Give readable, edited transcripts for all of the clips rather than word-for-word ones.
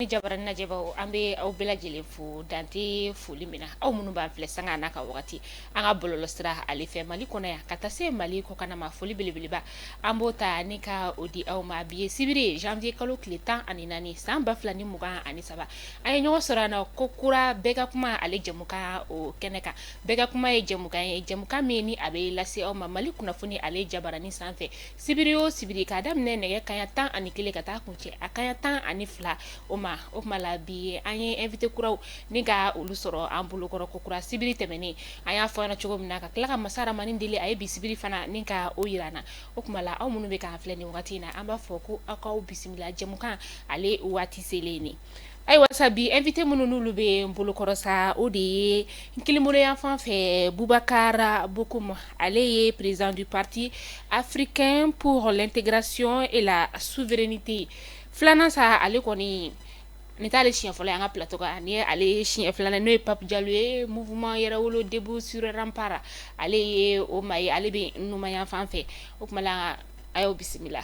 Jabarani lajɛbaaw, an bɛ aw bɛɛ lajɛlen fo dante foli min na. Aw minnu b'an filɛ sanga n'a ka wagati an ka bɔlɔlɔsira ale fɛ Mali kɔnɔ yan ka taa se Mali kɔkanna ma, foli belebeleba an b'o ta ni ka o di aw ma. Bi ye sibiri, janvier kalo tile 14, san 2023. An ye ɲɔgɔn sɔrɔ an na ko kura, Bɛɛ ka kuma ale jɛmukan o kɛnɛ kan. Bɛɛ ka kuma ye jɛmukan ye, jɛmukan min ni a bɛ lase aw ma Mali kunnafoni ale jabarani sanfɛ sibiri o sibiri, k'a daminɛ nɛgɛ kaɲa 11 ka taa kuncɛ a kaɲa 12 o ma. O tuma la, bi an ye invité kuraw ni ka olu sɔrɔ an bolokɔrɔ ko kura. Sibiri tɛmɛnen, an y'a fɔ an cogo min na, ka tila ka masa Ramani deli a ye bi sibiri fana ni ka o jira an na. O tuma la, aw minnu bɛ k'an filɛ nin wagati in na, an b'a fɔ ko aw k'aw bisimila jɛmukan ale waati selen nin. Ayiwa sa, bi invité minnu n'olu bɛ n bolokɔrɔ sa, o de ye n kininbolo yan fan fɛ, Boubacar Bocoum, ale ye président du Parti africain pour l'intégration et la souveraineté. Filanan sa, ale kɔni nin t'ale siɲɛ fɔlɔ ye an ka plateau kan, ni ale siɲɛ filanan, n'o ye Pape Diallo ye, mouvement Yɛrɛwolo debout sur rempart, ale ye o maa ye, ale bɛ numan yan fan fɛ. O tuma la, a y'aw bisimila.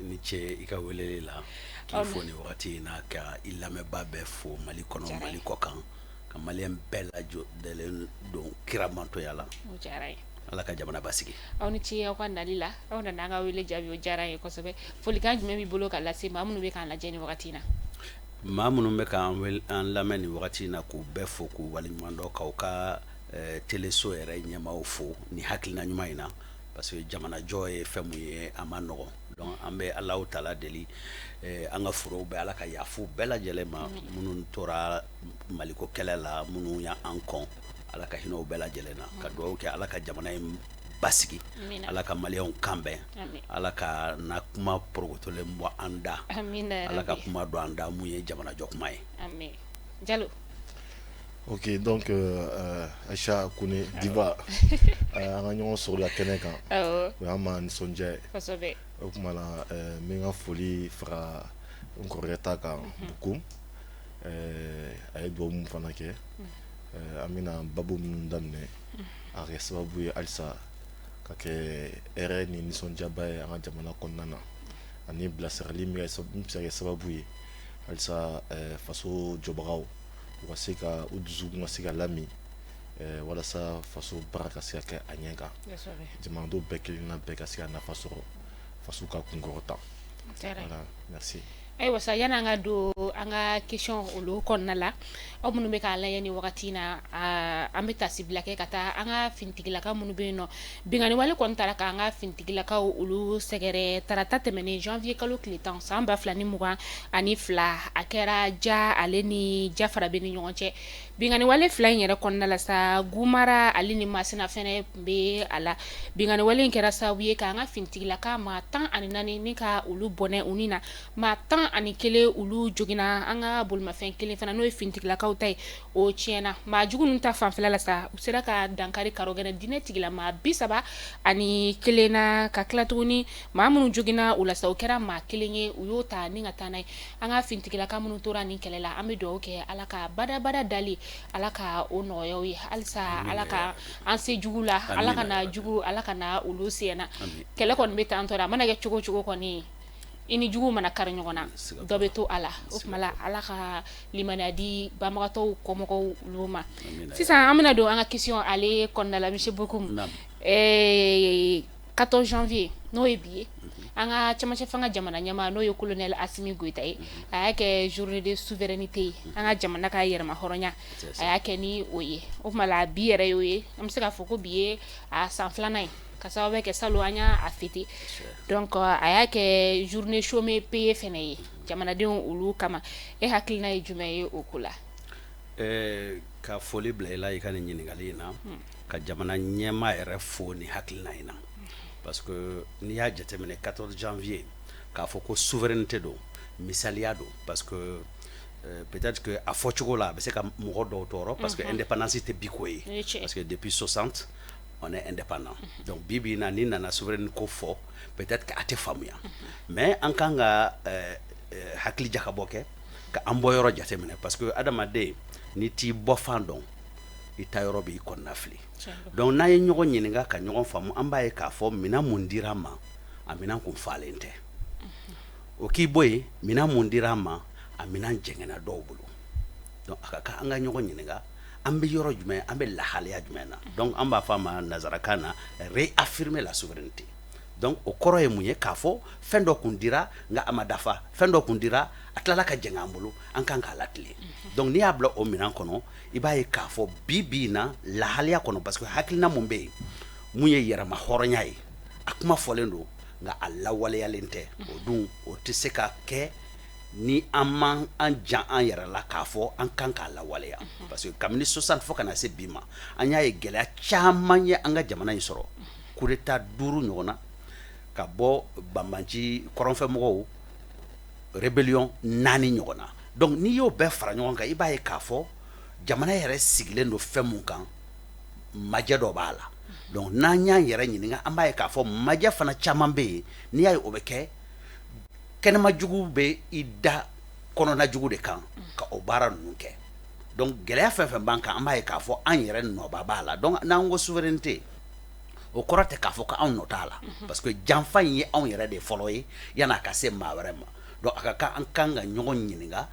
I ni ce i ka weleli la, k'i fo nin wagati in na, ka i lamɛnbaa bɛɛ fo Mali kɔnɔ, Mali kɔ kan, ka maliyɛn bɛɛ lajɛlen don kira mantoya la. O diyara ye. Ala ka jamana basigi. Aw ni ce aw ka nali la, aw nana an ka wele jaabi, o diyara ye kosɛbɛ. Folikan jumɛn b'i bolo ka lase maa minnu bɛ k'an lajɛ nin wagati in na? Maa minnu bɛ k'an an lamɛn nin wagati in na, k'u bɛɛ fo, k'u waleɲuman dɔn, k'aw ka teleso yɛrɛ ɲɛmaaw fo ni hakilina ɲuman in na, parce que jamanajɔ ye fɛn mun ye, a ma nɔgɔn. Donc an bɛ Alahu taala deli, an ka forow bɛɛ, Ala ka yafu bɛɛ lajɛlen ma, minnu tora Maliko kɛlɛ la, minnu y'an kɔn, Ala ka hinɛ u bɛɛ lajɛlen na, ka dugawu kɛ Ala ka jamana in basigi, Ala ka maliyɛnw kan bɛn, Ala ka na kuma porokotolen bɔ an da, Ala ka kuma don an da mun ye jamanajɔ kuma ye. Jalo. Ok, donc Aïcha Kone Diba, an ka ɲɔgɔn sɔrɔ la kɛnɛ kan, o y'an ma nisɔndiya ye. O tuma na, n bɛ n ka foli fara n kɔrɔkɛ ta kan, Bocoum. A ye dugawu min fana kɛ, an bɛna babu minnu daminɛ, a kɛ sababu ye halisa ka kɛ hɛrɛ ni nisɔndiyaba ye an ka jamana kɔnɔna na, ani bilasirali min bɛ se ka kɛ sababu ye halisa faso jɔbagaw u ka se ka u dusukun ka se ka lami walasa faso baara ka se ka kɛ a ɲɛ kan, jamanadenw bɛɛ kelenna bɛɛ ka se ka nafa sɔrɔ faso ka kunkɔrɔta. Voilà, merci. Ayiwa sa, yanni an ka don an ka question olu kɔnɔna la, aw minnu bɛ k'a lajɛ nin wagati in na, an bɛ tasibila kɛ ka taa an ka finitigilaka minnu bɛ yen nɔ. Binkanni wale kɔni taara k'an ka finitigilakaw olu sɛgɛrɛ tarata tɛmɛnen, janvier kalo tile 10, san 2022. A kɛra Ja ale ni Jafarabe ni ɲɔgɔn cɛ. Binkanni wale fila in yɛrɛ kɔnɔna la sa, Gumara ale ni Masina fɛnɛ tun bɛ a la. Binkanni wale in kɛra sababu ye k'an ka finitigilaka maa 14 ni ka olu bɔnɛ u ni na, maa 11 olu joginna, an ka bolimafɛn kelen fana, n'o ye finitigilakaw ta ye, o tiɲɛna. Maa jugu ninnu ta fanfɛla la sa, u sera ka dankari karogɛnɛ diinɛ tigila maa 31 na, ka tila tuguni maa minnu joginna u la sa, o kɛra maa kelen ye, u y'o ta ni ka taa n'a ye. An ka finitigilaka minnu tora nin kɛlɛ la, an bɛ dugawu kɛ Ala ka badabada dali, Ala ka o nɔgɔya u ye halisa, Ala ka an se jugu la, Ala kana jugu, Ala kana olu se na. Kɛlɛ kɔni bɛ taa tɔ a mana kɛ cogo cogo kɔni, i ni jugu mana kari ɲɔgɔn na, dɔ bɛ to a la. O tuma la, Ala ka limaniya di banbagatɔw kɔmɔgɔw olu ma. Sisan an bɛna don an ka question ale kɔnɔna la. Monsieur Bocoum, 14 janvier, n'o ye bi ye, an ka cɛmancɛ fanga jamana ɲɛmaa, n'o ye colonel Assimi Goïta ye, a y'a kɛ journée de souveraineté ye, an ka jamana ka yɛrɛma hɔrɔnya, a y'a kɛ ni o ye. O tuma la, bi yɛrɛ y'o ye, an bɛ se k'a fɔ ko bi ye a san filanan ye, ka sababu kɛ salon an y'a fêté. Donc a y'a kɛ journée chômé payé fɛnɛ ye jamanadenw olu kama. E hakilina ye jumɛn ye o ko la? Ka foli bila i la i ka nin ɲininkali in na, ka jamana ɲɛmaa yɛrɛ fo ni hakilina in na, parce que n'i y'a jateminɛ, 14 janvier, k'a fɔ ko souveraineté don, misaliya don, parce que peut-être que a fɔcogo la, a bɛ se ka mɔgɔ dɔw tɔɔrɔ, parce que indépendance tɛ bi ko ye, parce que depuis 60 on est indépendant. Donc bi bi in na, n'i nana souveraineté ko fɔ, peut-être que a tɛ faamuya, mais an kan ka hakili jakabɔ kɛ ka an bɔ yɔrɔ jateminɛ, parce que adamaden, n'i t'i bɔ fan dɔn, i ta yɔrɔ b'i kɔnɔna fili. Donc n'an ye ɲɔgɔn ɲininka ka ɲɔgɔn faamu, an b'a ye k'a fɔ minɛn mun dira an ma, a minɛn kun falen tɛ. O k'i bɔ yen, minɛn mun dira an ma, A minɛn jɛngɛnna dɔw bolo. Donc a ka kan an ka ɲɔgɔn ɲininka, an bɛ yɔrɔ jumɛn, an bɛ lahalaya jumɛn na? Donc an b'a fɔ a ma nanzarakan na réaffirmer la souveraineté. Donc o kɔrɔ ye mun ye? K'a fɔ fɛn dɔ kun dira nka a ma dafa, fɛn dɔ kun dira, a tilala ka jɛngɛ an bolo, an kan k'a latilen. Donc n'i y'a bila o minɛn kɔnɔ, i b'a ye k'a fɔ bi bi in na, lahalaya kɔnɔ, parce que hakilina mun bɛ yen, mun ye yɛrɛma hɔrɔnya ye, a kuma fɔlen don nka a lawaleyalen tɛ. O dun, o tɛ se ka kɛ ni an ma an jan an yɛrɛ la k'a fɔ an kan k'a lawaleya, parce que kabini 60 fo ka na se bi ma, an y'a ye gɛlɛya caman ye an ka jamana in sɔrɔ, coup d'état duuru ɲɔgɔn na, ka bɔ banbanci kɔrɔnfɛmɔgɔw, rébellion naani ɲɔgɔn na. Donc n'i y'o bɛɛ fara ɲɔgɔn kan, i b'a ye k'a fɔ jamana yɛrɛ sigilen don fɛn mun kan, majɛ dɔ b'a la. Donc n'an y'an yɛrɛ ɲininka, an b'a ye k'a fɔ majɛ fana caman bɛ yen. N'i y'a ye o bɛ kɛ, kɛnɛma jugu bɛ i da kɔnɔna jugu de kan ka o baara ninnu kɛ. Donc gɛlɛya fɛn fɛn b'an kan, an b'a ye k'a fɔ an yɛrɛ nɔba b'a la. Donc n'an ko souveraineté, o kɔrɔ tɛ k'a fɔ ko anw nɔ t'a la, parce que janfa in ye anw yɛrɛ de fɔlɔ ye yan'a ka se maa wɛrɛ ma. Donc a ka kan an kan ka ɲɔgɔn ɲininka,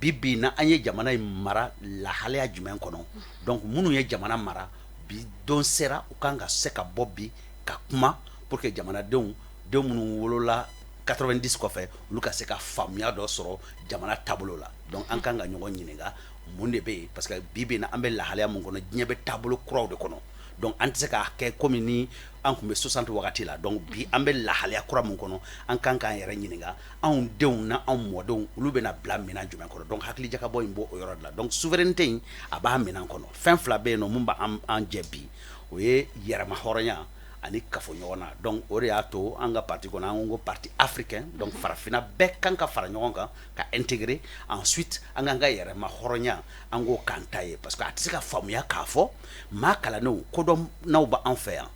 bi bi in na, an ye jamana in mara lahalaya jumɛn kɔnɔ? Donc minnu ye jamana mara, bi don sera u kan ka se ka bɔ bi ka kuma pour que jamanadenw, den minnu wolola 90 kɔfɛ, olu ka se ka faamuya dɔ sɔrɔ jamana taabolo la. Donc an kan ka ɲɔgɔn ɲininka mun de bɛ yen, parce que bi bi in na, an bɛ lahalaya mun kɔnɔ, diɲɛ bɛ taabolo kuraw de kɔnɔ. Donc an tɛ se k'a kɛ komi ni an tun bɛ 60 wagati la. Donc bi, an bɛ lahalaya kura mun kɔnɔ, an kan k'an yɛrɛ ɲininka, anw denw na anw mɔdenw, olu bɛna bila minɛn jumɛn kɔnɔ? Donc hakilijakabɔ in b'o o yɔrɔ de la. Donc souveraineté in, a b'a minɛn kɔnɔ. Fɛn fila bɛ yen nɔ mun b'an an jɛ bi, o ye yɛrɛma hɔrɔnya ani kafo ɲɔgɔn na. Donc o de y'a to an ka parti kɔnɔ, an ko parti africain. Donc farafinna bɛɛ kan ka fara ɲɔgɔn kan ka intégrer. Ensuite, an k'an ka yɛrɛma hɔrɔnya, an k'o k'an ta ye, parce que a tɛ se ka faamuya k'a fɔ maa kalannenw, kodɔnnaw b'an fɛ yan,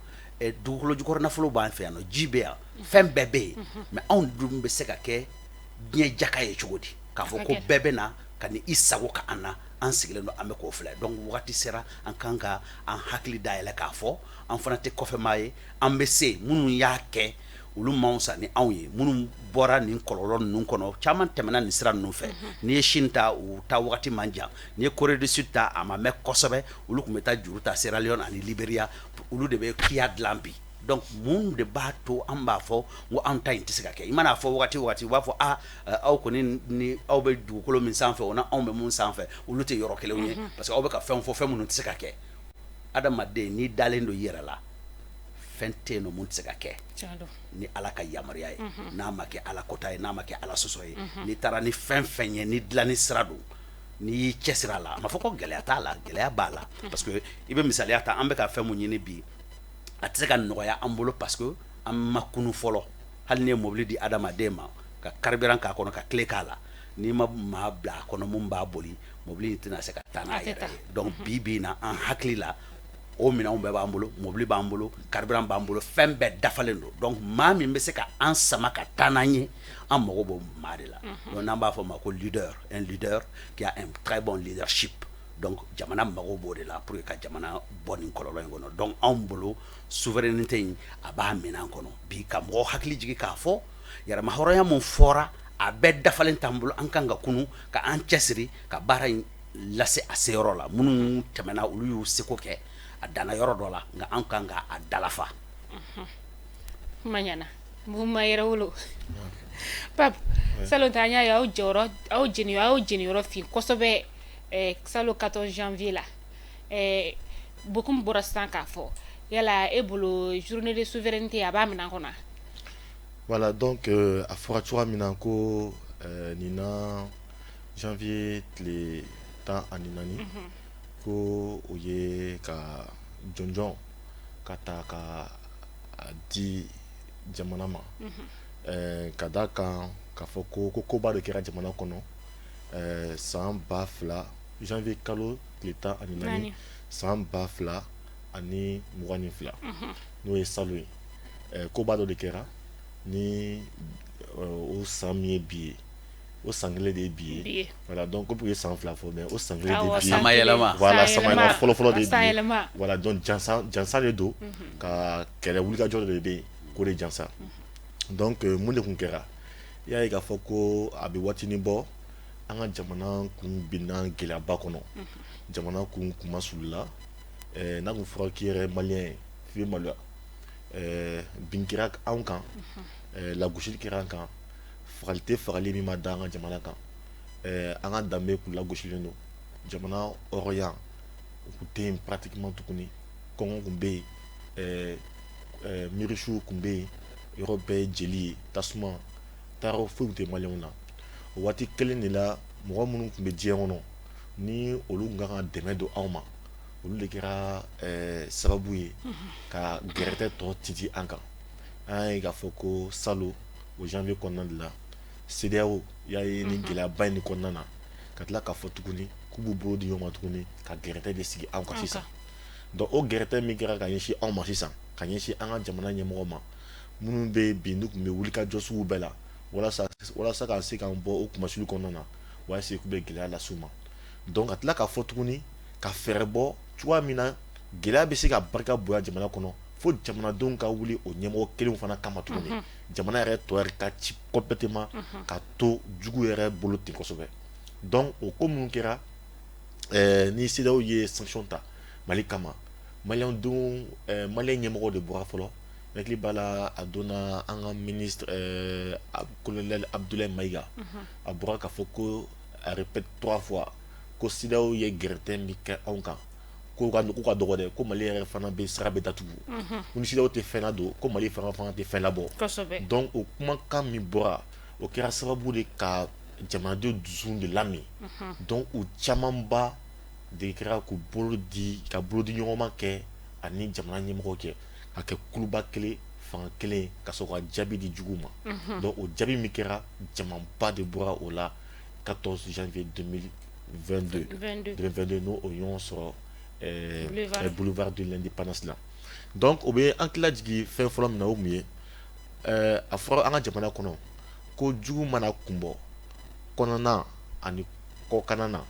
dugukolo jukɔrɔ nafolo b'an fɛ yan nɔ, ji bɛ yan, fɛn bɛɛ bɛ yen, mais anw dun bɛ se ka kɛ diɲɛ jaka ye cogo di, k'a fɔ ko bɛɛ bɛ na ka ni i sago ka an na, an sigilen don, an bɛ k'o filɛ? Donc wagati sera an kan ka an hakili dayɛlɛ k'a fɔ an fana tɛ kɔfɛmaa ye, an bɛ se. Minnu y'a kɛ, olu man fisa ni anw ye. Minnu bɔra nin kɔlɔlɔ ninnu kɔnɔ, caman tɛmɛna nin sira ninnu fɛ. N'i ye Chine ta, u ta wagati man jan. N'i ye Corée du Sud ta, a ma mɛn kosɛbɛ. Olu tun bɛ taa juru ta Sierra Leone ani Liberia, olu de bɛ kiya dilan bi. Donc mun de b'a to an b'a fɔ ko anw ta in tɛ se ka kɛ? I man'a fɔ wagati o wagati, u b'a fɔ a aw kɔni ni aw bɛ dugukolo min sanfɛ, o na anw bɛ mun sanfɛ, olu tɛ yɔrɔ kelenw ye, parce que aw bɛ ka fɛn fɔ, fɛn minnu tɛ se ka kɛ. Adamaden, n'i dalen don i yɛrɛ la, fɛn tɛ yen nɔ mun tɛ se ka kɛ ni Ala ka yamaruya ye, n'a ma kɛ Ala kota ye, n'a ma kɛ Ala sɔsɔ ye. N'i taara ni fɛn fɛn ye, ni dilanni sira don, n'i y'i cɛsiri a la, a ma fɔ ko gɛlɛya t'a la, gɛlɛya b'a la. Parce que i bɛ misaliya ta, an bɛ ka fɛn mun ɲini bi, a tɛ se ka nɔgɔya an bolo, parce que an ma kunu fɔlɔ. Hali n'i ye mobili di adamaden ma ka carburant k'a kɔnɔ, ka clé k'a la, n'i ma maa bila a kɔnɔ mun b'a boli, mobili in tɛna se ka taa n'a yɛrɛ ye. Donc bi bi in na, an hakili la, o minɛnw bɛɛ b'an bolo, mobili b'an bolo, carburant b'an bolo, fɛn bɛɛ dafalen don. Donc maa min bɛ se ka an sama ka taa n'an ye, an mago b'o maa de la. Donc n'an b'a fɔ o ma ko leader, un leader qui a un très bon leadership. Donc jamana mago b'o de la pour que ka jamana bɔ nin kɔlɔlɔ in kɔnɔ. Donc anw bolo, souveraineté in, a b'a minɛn kɔnɔ bi, ka mɔgɔw hakili jigin k'a fɔ yɛrɛma hɔrɔnya mun fɔra, a bɛɛ dafalen t'an bolo. An kan ka kunu ka an cɛsiri ka baara in lase a seyɔrɔ la. Minnu tɛmɛna, olu y'u seko kɛ, a danna yɔrɔ dɔ la, nka an kan ka a dalafa. Kuma ɲɛna, mouvement Yɛrɛwolo. Pape, salon ta, an y'a ye aw jɔyɔrɔ, aw jeniyɔrɔ fin kosɛbɛ salon 14 janvier la. Bokum bɔra sisan k'a fɔ, yala e bolo, journée de souveraineté, a b'a minɛn kɔnɔ? Voilà, donc a fɔra cogoya min na ko nin na janvier tile 14, ko o ye ka jɔnjɔn ka ta ka a di jamana ma, ka da kan k'a fɔ ko koba de kɛra jamana kɔnɔ san 2000, janvier kalo tile 14, san 2022, n'o ye salon ye. Koba dɔ de kɛra ni o san min ye bi ye, o san kelen de ye bi ye. Voilà, donc ko ye san 2 fɔ, mais o san kelen de bi ye. Samayɛlɛma. Voilà, samayɛlɛma fɔlɔ fɔlɔ de ye bi ye. Voilà, donc jansa jansa de don, ka kɛlɛ wulikajɔ de bɛ yen k'o de jansa. Donc mun de tun kɛra? I y'a ye k'a fɔ ko a bɛ waatinin bɔ. An ka jamana kun binna gɛlɛyaba kɔnɔ, jamana kun kunmasulula. N'a kun fɔra k'i yɛrɛ malien ye, f'i bɛ maloya. Bin kɛra anw kan, lagosili kɛra an kan, fagali tɛ fagali min ma da an ka jamana kan. An ka danbe kun lagosilen don, jamana hɔrɔnya o kun tɛ yen pratiquement tuguni. Kɔngɔ kun bɛ yen, mirisiw kun bɛ yen, yɔrɔ bɛɛ ye jeli ye, tasuma taayɔrɔ foyi tun tɛ maliyɛnw na. O waati kelen de la, mɔgɔ minnu tun bɛ diɲɛ kɔnɔ ni olu tun kan ka dɛmɛ don anw ma, olu de kɛra sababu ye ka gɛrɛtɛ tɔ titi an kan. An y'a ye k'a fɔ ko salon o janvier kɔnɔna de la, CEDEAO y'a ye ni gɛlɛyaba in de kɔnɔna na, ka tila k'a fɔ tuguni k'u b'u bolo di ɲɔgɔn ma tuguni ka gɛrɛtɛ de sigi anw kan sisan. Donc o gɛrɛtɛ min kɛra ka ɲɛsin anw ma sisan, ka ɲɛsin an ka jamana ɲɛmɔgɔ ma minnu bɛ bi n'u tun bɛ wulikajɔ sugu bɛɛ la walasa ka se k'an bɔ o kunmasuli kɔnɔna na, u y'a essayer k'u bɛ gɛlɛya lase u ma. Donc ka tila k'a fɔ tuguni ka fɛɛrɛ bɔ cogoya min na gɛlɛya bɛ se ka barika bonya jamana kɔnɔ, fo jamanadenw ka wuli o ɲɛmɔgɔ kelenw fana kama tuguni, jamana yɛrɛ tɔ yɛrɛ ka ci complètement ka to jugu yɛrɛ bolo ten kosɛbɛ. Donc o ko minnu kɛra, ni CEDEAO ye sanction ta Mali kama, maliyɛndenw, maliyɛn ɲɛmɔgɔ de bɔra fɔlɔ. N hakili b'a la, a donna an ka ministre colonel Abdoulaye Maïga, a bɔra k'a fɔ ko, a répète trois fois, ko CEDEAO ye gɛrɛtɛ min kɛ anw kan, ko ka k'u ka dɔgɔ dɛ, ko Mali yɛrɛ fana bɛ sira bɛ datugu, ko ni CEDEAO tɛ fɛn ladon, ko Mali fana tɛ fɛn labɔ. Donc o kumakan min bɔra, o kɛra sababu de ka jamanadenw dusu de lami. Donc u camanba de kɛra k'u bolo di, ka bolo di ɲɔgɔnma kɛ ani jamana ɲɛmɔgɔ kɛ ka kɛ kuluba kelen, fanga kelen, ka sɔrɔ ka jaabi di jugu ma. Donc o jaabi min kɛra, jamaba de bɔra o la 14 janvier 2022 2022, n'o o ɲɔgɔn sɔrɔ boulevard de l'indépendance la. Donc o bɛ an tila jigin fɛn fɔlɔ min na, o mun ye? A fɔra an ka jamana kɔnɔ ko jugu mana kunbɔ kɔnɔna ani kɔkanna na,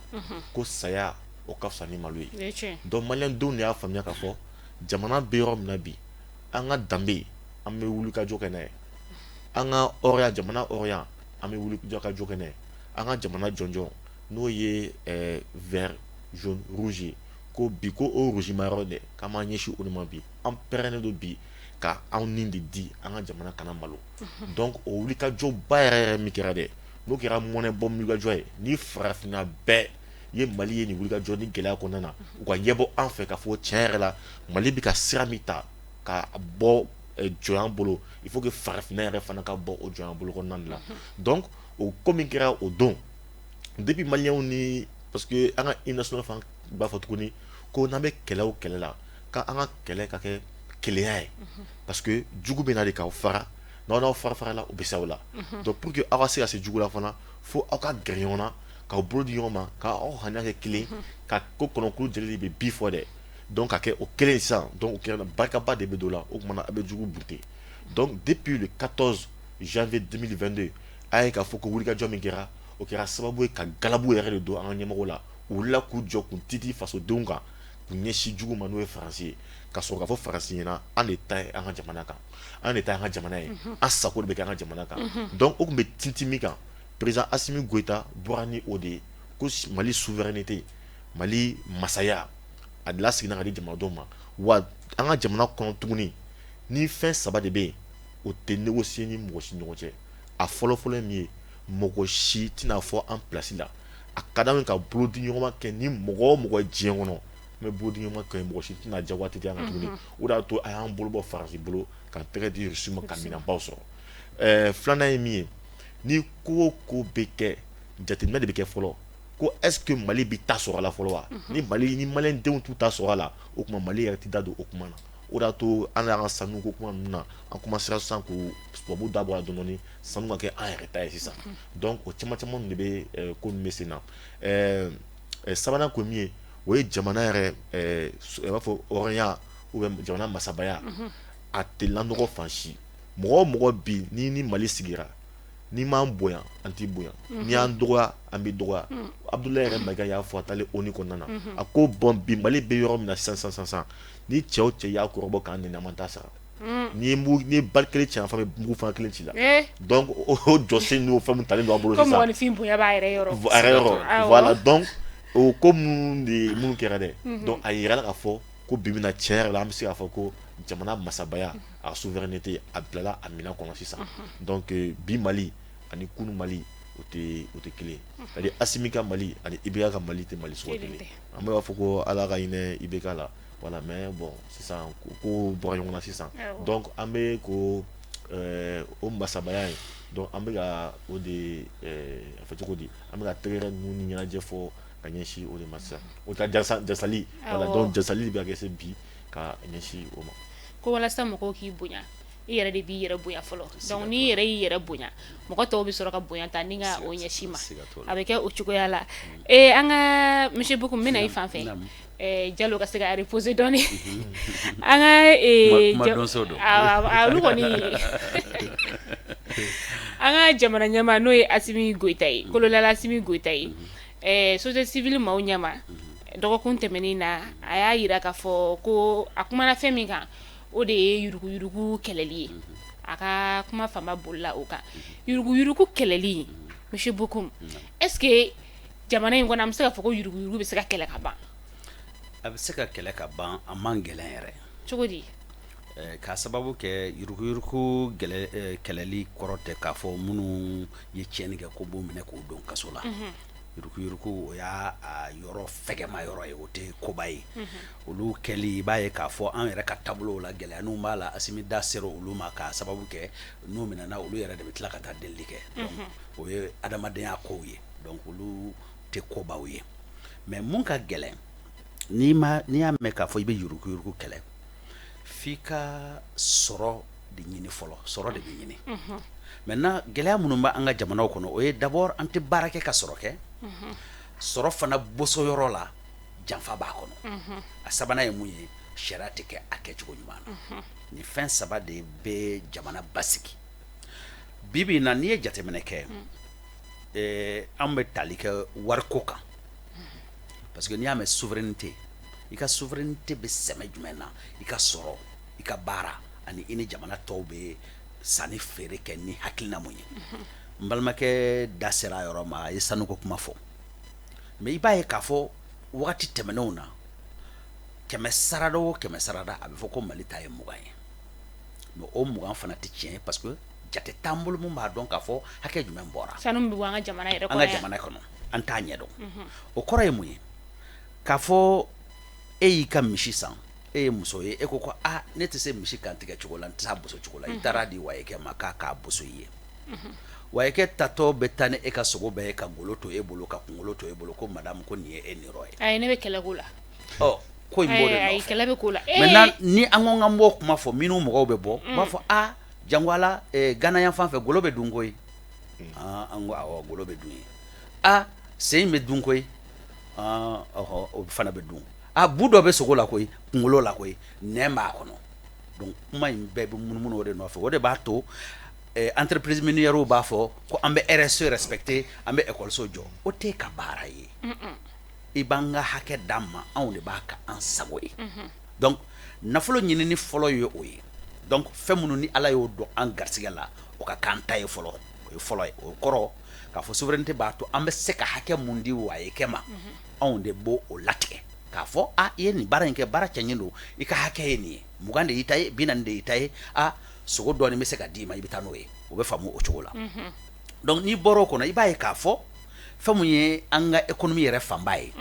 ko saya o ka fisa ni malo ye. Donc maliyɛndenw de y'a faamuya k'a fɔ jamana bɛ yɔrɔ min na bi, an ka danbe, an bɛ wuli ka jɔ kɛ n'a ye, an ka hɔrɔnya, jamana hɔrɔnya, an bɛ wuli ka jɔ kɛ n'a ye, an ka jamana jɔnjɔn n'o ye vert, jaune, rouge ye, ko bi ko o rouge ma yɔrɔ dɛ, k'an b'an ɲɛsin o de ma bi. An pɛrɛnnen don bi ka anw ni de di an ka jamana kana malo. Donc o wulikajɔba yɛrɛ yɛrɛ min kɛra dɛ, n'o kɛra mɔnɛ bɔ wulikajɔ ye, ni farafinna bɛɛ ye Mali ye nin wulikajɔ ni gɛlɛya kɔnɔna na, u ka ɲɛbɔ an fɛ k'a fɔ tiɲɛ yɛrɛ la, Mali bɛ ka sira min ta ka bɔ jɔnya bolo, il faut que farafinna yɛrɛ fana ka bɔ o jɔnya bolo kɔnɔna de la. Donc o ko min kɛra o don, depuis maliyɛnw ni, parce que an ka hymne national fana b'a fɔ tuguni ko n'an bɛ kɛlɛ o kɛlɛ la, k'an ka kɛlɛ ka kɛ kelenya ye, parce que jugu bɛ na de k'aw fara, n'aw n'aw fara farala, u bɛ se aw la. Donc pour que aw ka se ka se jugu la fana, fo aw ka gɛrɛ ɲɔgɔn na, k'aw bolo di ɲɔgɔn ma, k'aw haniya kɛ kelen, ka ko kɔnɔkulu jeli de bɛ bi fɔ dɛ. Donc ka kɛ o kelen sisan, donc o kɛra barikaba de bɛ don la, o tuma a bɛ jugu bunte. Donc depuis le 14 janvier 2022, a ye k'a fɔ ko wulikajɔ min kɛra, o kɛra sababu ye ka galabu yɛrɛ de don an ka ɲɛmɔgɔ la. U wulila k'u jɔ k'u titi fasodenw kan, k'u ɲɛsin jugu ma, n'o ye Faransi ye, ka sɔrɔ k'a fɔ Faransi ɲɛna an de ta ye an ka jamana kan, an de ta ye an ka jamana ye, an sago de bɛ kɛ an ka jamana kan. Donc o tun bɛ tintin min kan, président Assimi Goïta bɔra ni o de ye, ko Mali souveraineté, Mali masaya, a laseginna ka di jamanadenw ma. Wa an ka jamana kɔnɔ tuguni, ni fɛn saba de bɛ yen, o tɛ négocier ni mɔgɔ si ɲɔgɔn cɛ. A fɔlɔfɔlɔ ye min ye, mɔgɔ si tɛna fɔ an place la. A ka d'anw ye ka bolo di ɲɔgɔn ma kɛ ni mɔgɔ o mɔgɔ ye diɲɛ kɔnɔ, an bɛ bolo di ɲɔgɔn ma kɛ, mɔgɔ si tɛna jagoya tɛ an kan tuguni. O de y'a to a y'an bolo bɔ Faransi bolo, k'an tɛgɛ di Rusi ma, ka minɛnbaw sɔrɔ. Filanan ye min ye, ni ko o ko bɛ kɛ, jateminɛ de bɛ kɛ fɔlɔ, ko est ce que Mali bɛ ta sɔrɔ a la fɔlɔ wa? Ni Mali ni maliyɛndenw t'u ta sɔrɔ a la, o tuma Mali yɛrɛ tɛ da don o kuma na. O de y'a to an y'an ka sanu ko kuma ninnu na, an commencera sisan k'o tubabuw da bɔ a la dɔɔnin dɔɔnin, sanu ka kɛ an yɛrɛ ta ye sisan. Donc o caman caman de bɛ ko ninnu bɛ sen na. Sabanan ko min ye, o ye jamana yɛrɛ, i b'a fɔ hɔrɔnya ou bien jamana masabaya, a tɛ lanɔgɔ fan si. Mɔgɔ o mɔgɔ bi ni Mali sigira, n'i m'an bonya, an t'i bonya, n'i y'an dɔgɔya, an b'i dɔgɔya. Abdoulaye yɛrɛ Maïga y'a fɔ a taalen ONU kɔnɔna na, a ko bon, bi Mali bɛ yɔrɔ min na sisan sisan sisan, ni cɛ o cɛ y'a kɔrɔbɔ k'an nɛni, an m'an ta sara. N'i ye mugu, n'i ye balle kelen ci yan fan, bɛ mugu fana kelen ci la. Donc o jɔsen n'o fɛn min talen don an bolo sisan, ko mɔgɔninfin bonya b'a yɛrɛ yɔrɔ, a yɛrɛ yɔrɔ, voilà. Donc o ko minnu de minnu kɛra dɛ, donc a yirala k'a fɔ ko bi bi in na, tiɲɛ yɛrɛ la, an bɛ se k'a fɔ ko jamana masabaya, a souveraineté, a bilala a minɛn kɔnɔ sisan. Donc bi Mali ani kunu Mali, o tɛ kelen. C'est à dire Asimi ka Mali ani IBK ka Mali tɛ Mali sugu kelen. An b'a fɔ ko Ala ka hinɛ IBK la, voilà. Mais bon, sisan ko bɔra ɲɔgɔn na sisan. Donc an bɛ ko o masabaya in, donc an bɛ ka o de a fɔ cogo di, an bɛ ka tɛgɛrɛ ninnu ni ɲɛnajɛ fɔ ka ɲɛsin o de ma sisan. O ta jasali, voilà. Donc jasali de bɛ ka kɛ se bi ka ɲɛsin o ma. Ko walasa mɔgɔw k'i bonya, i yɛrɛ de b'i yɛrɛ bonya fɔlɔ. Donc n'i yɛrɛ y'i yɛrɛ bonya, mɔgɔ tɔw bɛ sɔrɔ ka bonya ta ni ka o ɲɛsin ma. A bɛ kɛ o cogoya la. An ka monsieur Bocoum, n bɛna i fan fɛ, Jalo ka se ka reposer dɔɔni. An ka olu kɔni, an ka jamana ɲɛmaa, n'o ye Asimi Goyita ye, colonel Asimi Goyita ye, société civile maaw ɲɛma dɔgɔkun tɛmɛnen na, a y'a jira k'a fɔ ko a kumana fɛn min kan, o de ye yuruguyurugu kɛlɛli ye. A ka kuma fanba bolila o kan, yuruguyurugu kɛlɛli. Monsieur Bocoum, est ce que jamana in kɔnɔ, an bɛ se k'a fɔ ko yuruguyurugu bɛ se ka kɛlɛ ka ban? A bɛ se ka kɛlɛ ka ban, a man gɛlɛn yɛrɛ. Cogo di? K'a sababu kɛ, yuruguyurugu kɛlɛli kɔrɔ tɛ k'a fɔ minnu ye tiɲɛni kɛ ko b'u minɛ k'u don kaso la. Yuruguyurugu, o y'a yɔrɔ fɛgɛma yɔrɔ ye, o tɛ koba ye. Olu kɛli, i b'a ye k'a fɔ an yɛrɛ ka taabolo la, gɛlɛyaninw b'a la. Asimi da sera olu ma, k'a sababu kɛ n'u minɛna, olu yɛrɛ de bɛ tila ka taa delili kɛ. O ye adamadenya kow ye, donc olu tɛ kobaw ye. Mais mun ka gɛlɛn, n'i ma n'i y'a mɛn k'a fɔ i bɛ yuruguyurugu kɛlɛ, f'i ka sɔrɔ de ɲini fɔlɔ. Sɔrɔ de bɛ ɲini. Maintenant, gɛlɛya minnu bɛ an ka jamanaw kɔnɔ, o ye d'abord an tɛ baara kɛ ka sɔrɔ kɛ. Sɔrɔ fana boso yɔrɔ la, janfa b'a kɔnɔ. A sabanan ye mun ye? Sariya tɛ kɛ a kɛcogo ɲuman na. Nin fɛn saba de bɛ jamana basigi. Bi bi in na, n'i ye jateminɛ kɛ, an bɛ tali kɛ wariko kan, parce que n'i y'a mɛn souveraineté, i ka souveraineté bɛ sɛmɛ jumɛn na? I ka sɔrɔ, i ka baara, ani i ni jamana tɔw bɛ sanni feere kɛ ni hakilina mun ye. N balimakɛ da sera a yɔrɔ ma, a ye sanuko kuma fɔ. Mais i b'a ye k'a fɔ wagati tɛmɛnenw na, 100 sarada o 100 sarada, a bɛ fɔ ko Mali ta ye 20 ye. Mais o 20 fana tɛ tiɲɛ ye, parce que jate t'an bolo mun b'a dɔn k'a fɔ hakɛ jumɛn bɔra. Sanu bɛ bɔ an ka jamana yɛrɛ kɔnɔ. An ka jamana kɔnɔ, an t'a ɲɛdɔn. O kɔrɔ ye mun ye? K'a fɔ e y'i ka misi san, e ye muso ye, e ko ko aa, ne tɛ se misi kantigɛ cogo la, n tɛ se a boso cogo la. I taara di wayekɛ ma k'a k'a boso i ye. Wayekɛ tatɔ bɛ taa ni e ka sogo bɛɛ ye, ka golo to e bolo, ka kunkolo to e bolo, ko madame, ko nin ye e niyɔrɔ ye. Ayi, ne bɛ kɛlɛ k'o la. Ɔ, ko in b'o de nɔfɛ. Kɛlɛ bɛ k'o la. Maintenant, ni an ko k'an b'o kuma fɔ, minnu mɔgɔw bɛ bɔ, u b'a fɔ aa, jango ala, Gana yan fan fɛ, golo bɛ dun koyi. An ko awɔ, golo bɛ dun ye. Aa, sen in bɛ dun koyi. Ɔhɔ, o fana bɛ dun. A bu dɔ bɛ sogo la koyi, kunkolo la koyi, nɛn b'a kɔnɔ. Donc kuma in bɛɛ bɛ munumunu o de nɔfɛ. O de b'a to entreprise minière b'a fɔ ko an bɛ RSE respecter, an bɛ école jɔ. O tɛ ka baara ye. I b'an ka hakɛ d'an ma, anw de b'a ka an sago ye. Donc nafolo ɲinini fɔlɔ ye o ye. Donc fɛn minnu ni Ala y'o don an garisɛgɛ la, o ka k'an ta ye fɔlɔ. O ye fɔlɔ ye. O kɔrɔ k'a fɔ souveraineté b'a to an bɛ se ka hakɛ mun di wayekɛ ma, anw de b'o o latigɛ k'a fɔ a i ye nin baara in kɛ, baara cɛɲi don, i ka hakɛ ye nin ye, 20 de y'i ta ye, 40 de y'i ta ye. A sogo dɔɔnin bɛ se ka d'i ma, i bɛ taa n'o ye. O bɛ faamu o cogo la. Donc n'i bɔra o kɔnɔ, i b'a ye k'a fɔ fɛn mun ye an ka économie yɛrɛ fanba ye,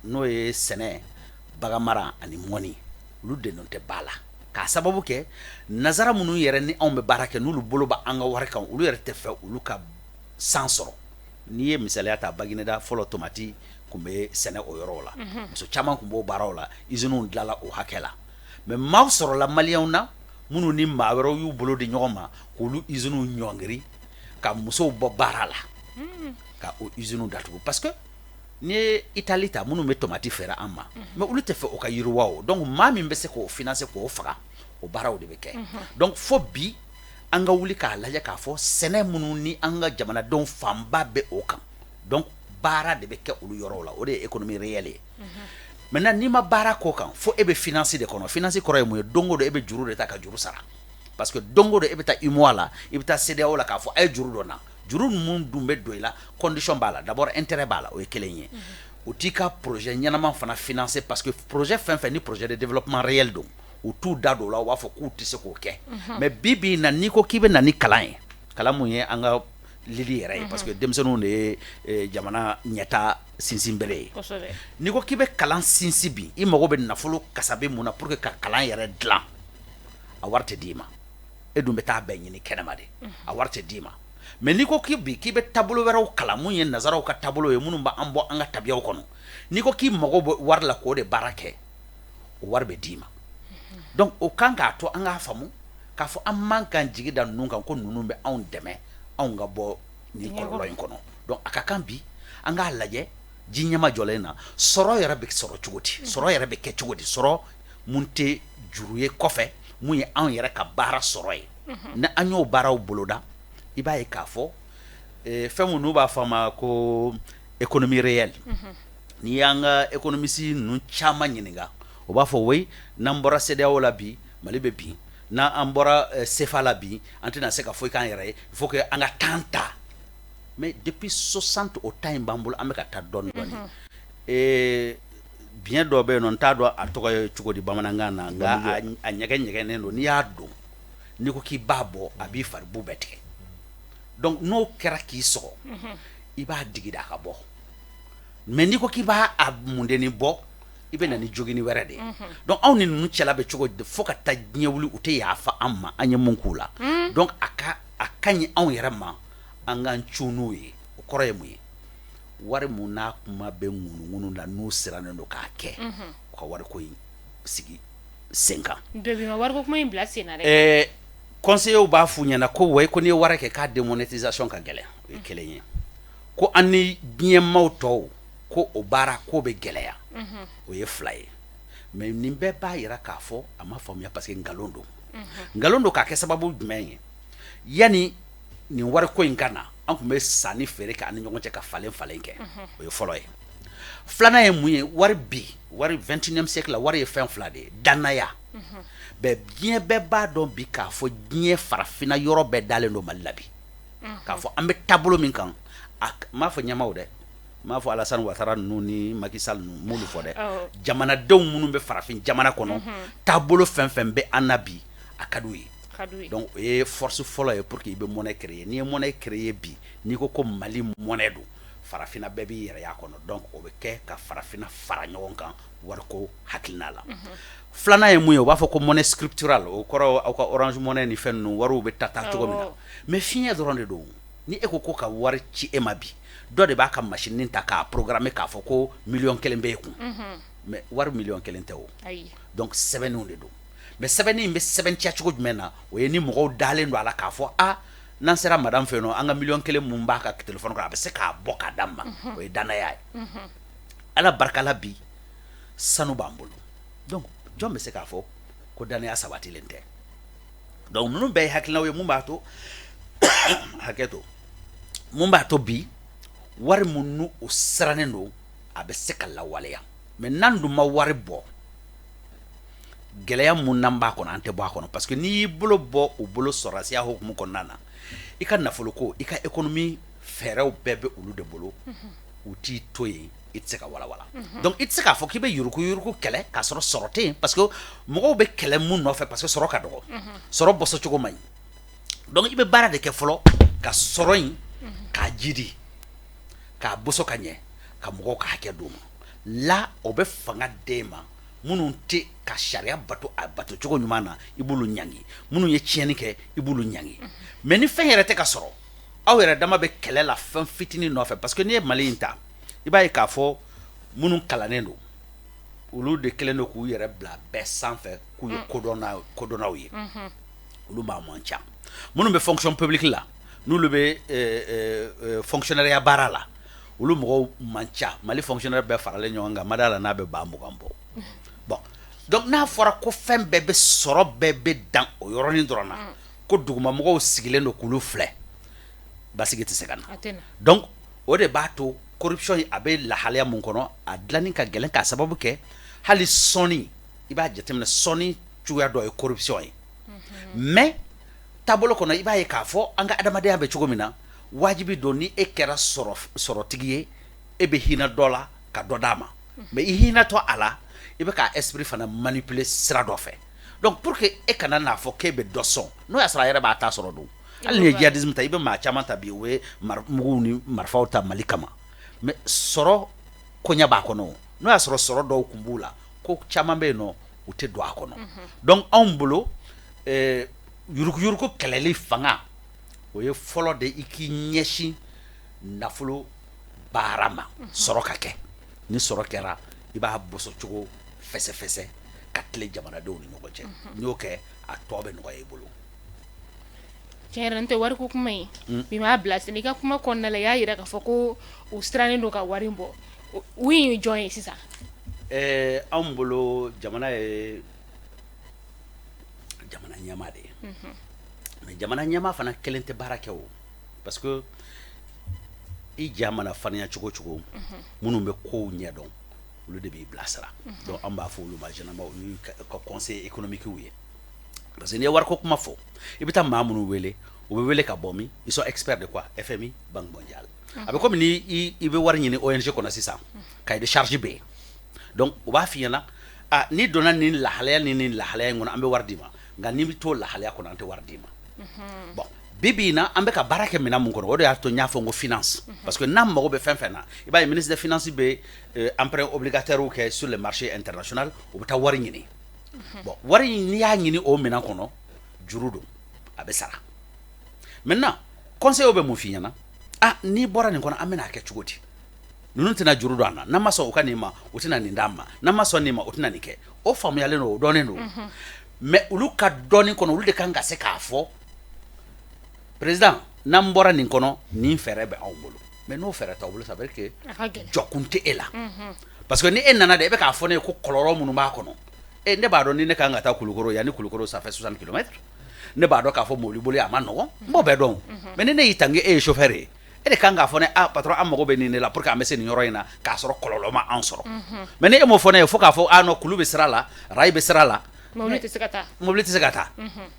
n'o ye sɛnɛ, baganmara ani mɔni, olu de nɔ tɛ ba la, k'a sababu kɛ nazara minnu yɛrɛ ni anw bɛ baara kɛ, n'olu bolo bɛ an ka wari kan, olu yɛrɛ tɛ fɛ olu ka san sɔrɔ. N'i ye misaliya ta, Bagineda fɔlɔ, tomati tun bɛ sɛnɛ o yɔrɔ la, muso caman tun b'o baaraw la, usines dilanla o hakɛ la. Mais maaw sɔrɔla maliyɛnw na minnu ni maa wɛrɛw y'u bolo di ɲɔgɔn ma k'olu usines ɲɔngiri, ka musow bɔ baara la, ka o usines datugu. Parce que n'i ye Italie ta, minnu bɛ tomati feere an ma, mais olu tɛ fɛ o ka yiriwa o. Donc maa min bɛ se k'o financer k'o faga, o baaraw de bɛ kɛ. Donc fo bi an ka wuli k'a lajɛ k'a fɔ sɛnɛ minnu ni an ka jamanadenw fanba bɛ o kan, donc baara de bɛ kɛ olu yɔrɔw la. O de ye économie réelle ye. Maintenant n'i ma baara k'o kan, fo e bɛ finance de kɔnɔ. Finance kɔrɔ ye mun ye? Don o don e bɛ juru de ta ka juru sara, parce que don o don e bɛ taa UEMOA la, i bɛ taa CEDEAO la k'a fɔ a ye juru dɔ na. Juru ninnu dun bɛ don i la, condition b'a la. D'abord, intérêt b'a la, o ye kelen ye. U t'i ka projet ɲɛnama fana financer, parce que projet fɛn fɛn ni projet de développement réel don, u t'u da don o la. U b'a fɔ k'u tɛ se k'o kɛ. Mais bi bi in na, n'i ko k'i bɛ na ni kalan ye, kalan mun ye an ka lili yɛrɛ ye, parce que denmisɛnninw de ye jamana ɲɛta sinsin bere ye, n'i ko k'i bɛ kalan sinsin bi, i mago bɛ nafolo kasabi mun na pour que ka kalan yɛrɛ dilan, a wari tɛ d'i ma. E dun bɛ taa bɛɛ ɲini kɛnɛma de, a wari tɛ d'i ma. Mais n'i ko k'i bi k'i bɛ taabolo wɛrɛw kalan, mun ye nazaraw ka taabolo ye, minnu b'an bɔ an ka tabiyaw kɔnɔ, n'i ko k'i mago bɛ wari la k'o de baara kɛ, o wari bɛ d'i ma. Donc o kan k'a to an k'a faamu k'a fɔ an man kan jigi da ninnu kan ko ninnu bɛ anw dɛmɛ anw ka bɔ nin kɔlɔlɔ in kɔnɔ. Donc a ka kan bi an k'a lajɛ ji ɲɛma jɔlen na, sɔrɔ yɛrɛ bɛ sɔrɔ cogo di, sɔrɔ yɛrɛ bɛ kɛ cogo di, sɔrɔ mun tɛ juru ye kɔfɛ, mun ye anw yɛrɛ ka baara sɔrɔ ye. Ni an y'o baaraw boloda, i b'a ye k'a fɔ fɛn mun n'u b'a fɔ a ma ko économie réelle, n'i y'an ka économiste ninnu caman ɲininka, o b'a fɔ oui, n'an bɔra CEDEAO la bi, Mali bɛ bin. N'an bɔra CFA la bi, an tɛna se ka foyi k'an yɛrɛ ye. Il faut que an ka temps ta. Mais depuis 60, o temps in b'an bolo, an bɛ ka taa dɔɔni dɔɔni. Biɲɛ dɔ bɛ yen nɔ, n t'a dɔn a tɔgɔ ye cogo di bamanankan na, nka a ɲɛgɛn ɲɛgɛnnen don. N'i y'a don, n'i ko k'i b'a bɔ, a b'i fari bu bɛɛ tigɛ. Donc n'o kɛra k'i sɔgɔ, i b'a digi de a ka bɔ. Mais n'i ko k'i b'a a mundenni bɔ, i bɛ na ni jogini wɛrɛ de ye. Donc anw ni ninnu cɛla bɛ cogo di? Fo ka taa diɲɛ wuli, u tɛ yafa an ma an ye mun k'u la. Donc a ka ɲi anw yɛrɛ ma an k'an cun n'u ye. O kɔrɔ ye mun ye? Wari mun n'a kuma bɛ ŋunuŋunu la, n'u sirannen don k'a kɛ, u ka wariko in sigi sen kan. Bɛɛ ma wariko kuma in bila sen na dɛ. Conseillers b'a f'u ɲɛna ko wayi, ko n'i ye wari kɛ k'a démonétisation ka gɛlɛn, o ye kelen ye. Ko an ni diɲɛmaw tɔw ko o baara ko bɛ gɛlɛya, o ye fila ye. Mais nin bɛɛ b'a yira k'a fɔ a ma faamuya, parce que nkalon don, nkalon don. K'a kɛ sababu jumɛn ye? Yanni nin wariko in ka na, an tun bɛ sanni feere kɛ an ni ɲɔgɔn cɛ ka falen falen kɛ, o ye fɔlɔ ye. Filanan ye mun ye? Wari bi, wari 21e siècle la, wari ye fɛn fila de ye: danaya bɛɛ. Diɲɛ bɛɛ b'a dɔn bi k'a fɔ diɲɛ farafinna yɔrɔ bɛɛ dalen don Mali la bi, k'a fɔ an bɛ taabolo min kan. A n m'a fɔ ɲɛmaaw dɛ, n m'a fɔ Alassane Ouattara ninnu ni Macky Sall ninnu, n m'olu fɔ dɛ. Jamanadenw minnu bɛ farafin jamana kɔnɔ, taabolo fɛn fɛn bɛ an na bi, a ka d'u ye. Donc o ye force fɔlɔ ye pour que i bɛ monnaie créer. N'i ye monnaie créer bi, n'i ko ko Mali monnaie don, farafinna bɛɛ b'i yɛrɛ y'a kɔnɔ. Donc o bɛ kɛ ka farafinna fara ɲɔgɔn kan wariko hakilina la. Filanan ye mun ye? U b'a fɔ ko monnaie scripturale, o kɔrɔ aw ka Orange Money ni fɛn ninnu, wariw bɛ ta taa cogo min na. Mais fiɲɛ dɔrɔn de don. Ni e ko ko ka wari ci e ma bi, dɔ de b'a ka machine ta k'a programmer k'a fɔ ko miliyɔn 1 bɛ e kun. Mais wari miliyɔn 1 tɛ o. Donc sɛbɛnniw de don. Mais sɛbɛnni in bɛ sɛbɛntiya cogo jumɛn na? O ye ni mɔgɔw dalen don a la k'a fɔ a n'an sera madame fɛ yen nɔ, an ka miliyɔn 1 mun b'a ka téléphone kɔnɔ, a bɛ se k'a bɔ k'a d'an ma. O ye danaya ye. Ala barika la, bi sanu b'an bolo. Donc jɔn bɛ se k'a fɔ ko danaya sabatilen tɛ? Donc ninnu bɛɛ ye hakilinaw ye mun b'a to, hakɛ to, mun b'a to bi wari mun n'u o sirannen don, a bɛ se ka lawaleya. Mais n'an dun ma wari bɔ, gɛlɛya mun n'an b'a kɔnɔ, an tɛ bɔ a kɔnɔ, parce que n'i y'i bolo bɔ u bolo sɔrɔdasiya hukumu kɔnɔna na, i ka nafoloko, i ka économie fɛɛrɛw bɛɛ bɛ olu de bolo. U t'i to yen, i tɛ se ka walawala. Donc i tɛ se k'a fɔ k'i bɛ yuruku yuruku kɛlɛ k'a sɔrɔ sɔrɔ tɛ yen, parce que mɔgɔw bɛ kɛlɛ mun nɔfɛ? Parce que sɔrɔ ka dɔgɔ, sɔrɔ bɔsɔcogo man ɲi. Donc i bɛ baara de kɛ fɔlɔ ka sɔrɔ in k'a jidi, k'a boso ka ɲɛ, ka mɔgɔw ka hakɛ d'u ma la. O bɛ fanga d'e ma. Minnu tɛ ka sariya bato a bato cogo ɲuman na, i b'olu ɲangi. Minnu ye tiɲɛni kɛ, i b'olu ɲangi. Mais ni fɛn yɛrɛ tɛ ka sɔrɔ, aw yɛrɛ dama bɛ kɛlɛ la fɛn fitinin nɔfɛ, parce que n'i ye Mali in ta, i b'a ye k'a fɔ minnu kalannen don, olu de kɛlen don k'u yɛrɛ bila bɛɛ sanfɛ k'u ye kodɔnnaw ye. Olu b'a man ca. Minnu bɛ fonction publique la, n'olu bɛ fonctionnaire baara la, olu mɔgɔw man ca. Mali fonctionnaire bɛɛ faralen ɲɔgɔn kan, ma da la n'a bɛ 20 000 bɔ. Bon, donc n'a fɔra ko fɛn bɛɛ bɛ sɔrɔ, bɛɛ bɛ dan o yɔrɔnin dɔrɔn na, ko dugumamɔgɔw sigilen don k'olu filɛ, basigi tɛ se ka na. Donc o de b'a to Corruption a bɛ lahalaya mun kɔnɔ, a dilanni ka gɛlɛn k'a sababu kɛ hali sɔnni, i b'a jateminɛ, sɔnni cogoya dɔ ye corruption ye. Mais taabolo kɔnɔ, i b'a ye k'a fɔ an ka adamadenya bɛ cogo min na, wajibi don ni e kɛra sɔrɔtigi ye, e bɛ hinɛ dɔ la ka dɔ d'a ma. Mais i hinɛtɔ a la, i bɛ k'a esprit fana manipuler sira dɔ fɛ. Donc pour que e kana n'a fɔ k'e bɛ dɔ sɔn, n'o y'a sɔrɔ a yɛrɛ b'a ta sɔrɔ dun. Hali ni ye djihadisme ta, i bɛ maa caman ta bi, u bɛ muguw ni marifaw ta Mali kama, mais sɔrɔ koɲɛ b'a kɔnɔ. N'o y'a sɔrɔ sɔrɔ dɔw tun b'u la, ko caman bɛ yen nɔ, u tɛ don a kɔnɔ. Donc anw bolo, yuruguyurugu kɛlɛli fanga, o ye fɔlɔ de i k'i ɲɛsin nafolo baara ma, sɔrɔ ka kɛ. Ni sɔrɔ kɛra, i b'a bɔsɔcogo fɛsɛfɛsɛ ka tilen jamanadenw ni ɲɔgɔn cɛ. N'i y'o kɛ, a tɔ bɛ nɔgɔya i bolo. Tiɲɛ yɛrɛ, n tɛ wariko kuma in bi m'a bila sen. I ka kuma kɔnɔna la, i y'a jira k'a fɔ ko u sirannen don ka wari bɔ. U ye jɔn ye sisan? Anw bolo, jamana ye jamana ɲɛmaa de ye. Mais jamana ɲɛmaa fana kelen tɛ baara kɛ o, parce que i ja mana farinya cogo cogo, minnu bɛ kow ɲɛdɔn, olu de b'i bilasira. Donc an b'a fɔ olu ma généralement, olu ka conseil économique ye. Parce que n'i ye wariko kuma fɔ, i bɛ taa maa minnu wele, u bɛ wele ka bɔ min? Ils sont experts de quoi? FMI, Banque mondiale. A bɛ komi ni i bɛ wari ɲini ONG kɔnɔ sisan, cahier de charge bɛ yen. Donc u b'a f'i ɲɛna: ah, n'i donna nin lahalaya ni nin lahalaya in kɔnɔ, an bɛ wari d'i ma, nka n'i bɛ to lahalaya kɔnɔ, an tɛ wari d'i ma. Bon, bi bi in na, an bɛ ka baara kɛ minɛn mun kɔnɔ, o de y'a to n y'a fɔ n ko finance, parce que n'an mago bɛ fɛn fɛn na, i b'a ye ministre des finances bɛ emprunt obligataire kɛ sur le marché international, u bɛ taa wari ɲini. Bon, wari in, n'i y'a ɲini o minɛn kɔnɔ, juru don, a bɛ sara. Maintenant, conseil bɛ mun f'i ɲɛna? Ah, n'i bɔra nin kɔnɔ, an bɛna a kɛ cogo di? Ninnu tɛna juru don an na. N'an ma sɔn u ka nin ma, u tɛna nin d'an ma. N'an ma sɔn nin ma, u tɛna nin kɛ. O faamuyalen don, o dɔnnen don. Mais olu ka dɔnni kɔnɔ, olu de kan ka se k'a fɔ président: n'an bɔra nin kɔnɔ, nin fɛɛrɛ bɛ anw bolo. Mais n'o fɛɛrɛ t'aw bolo, ça veut dire que jɔkun tɛ e la. Parce que ni e nana de, e bɛ k'a fɔ ne ye ko kɔlɔlɔ minnu b'a kɔnɔ, e ne b'a dɔn. Ni ne kan ka taa Kulukoro, yanni Kulukoro, ça fait 60 kilomètres, ne b'a dɔn k'a fɔ mobili boli a ma nɔgɔn, n b'o bɛɛ dɔn. Mais ni ne y'i tange, e ye chauffeur ye, e de kan k'a fɔ ne: ah patron, an mago bɛ nin de la pour que an bɛ se nin yɔrɔ in na k'a sɔrɔ kɔlɔlɔ ma an sɔrɔ. Mais ni e m'o fɔ ne ye, fo k'a fɔ: ah non, kulu bɛ sira la, rail bɛ sira la, mobili tɛ se ka taa. Mobili tɛ se ka taa.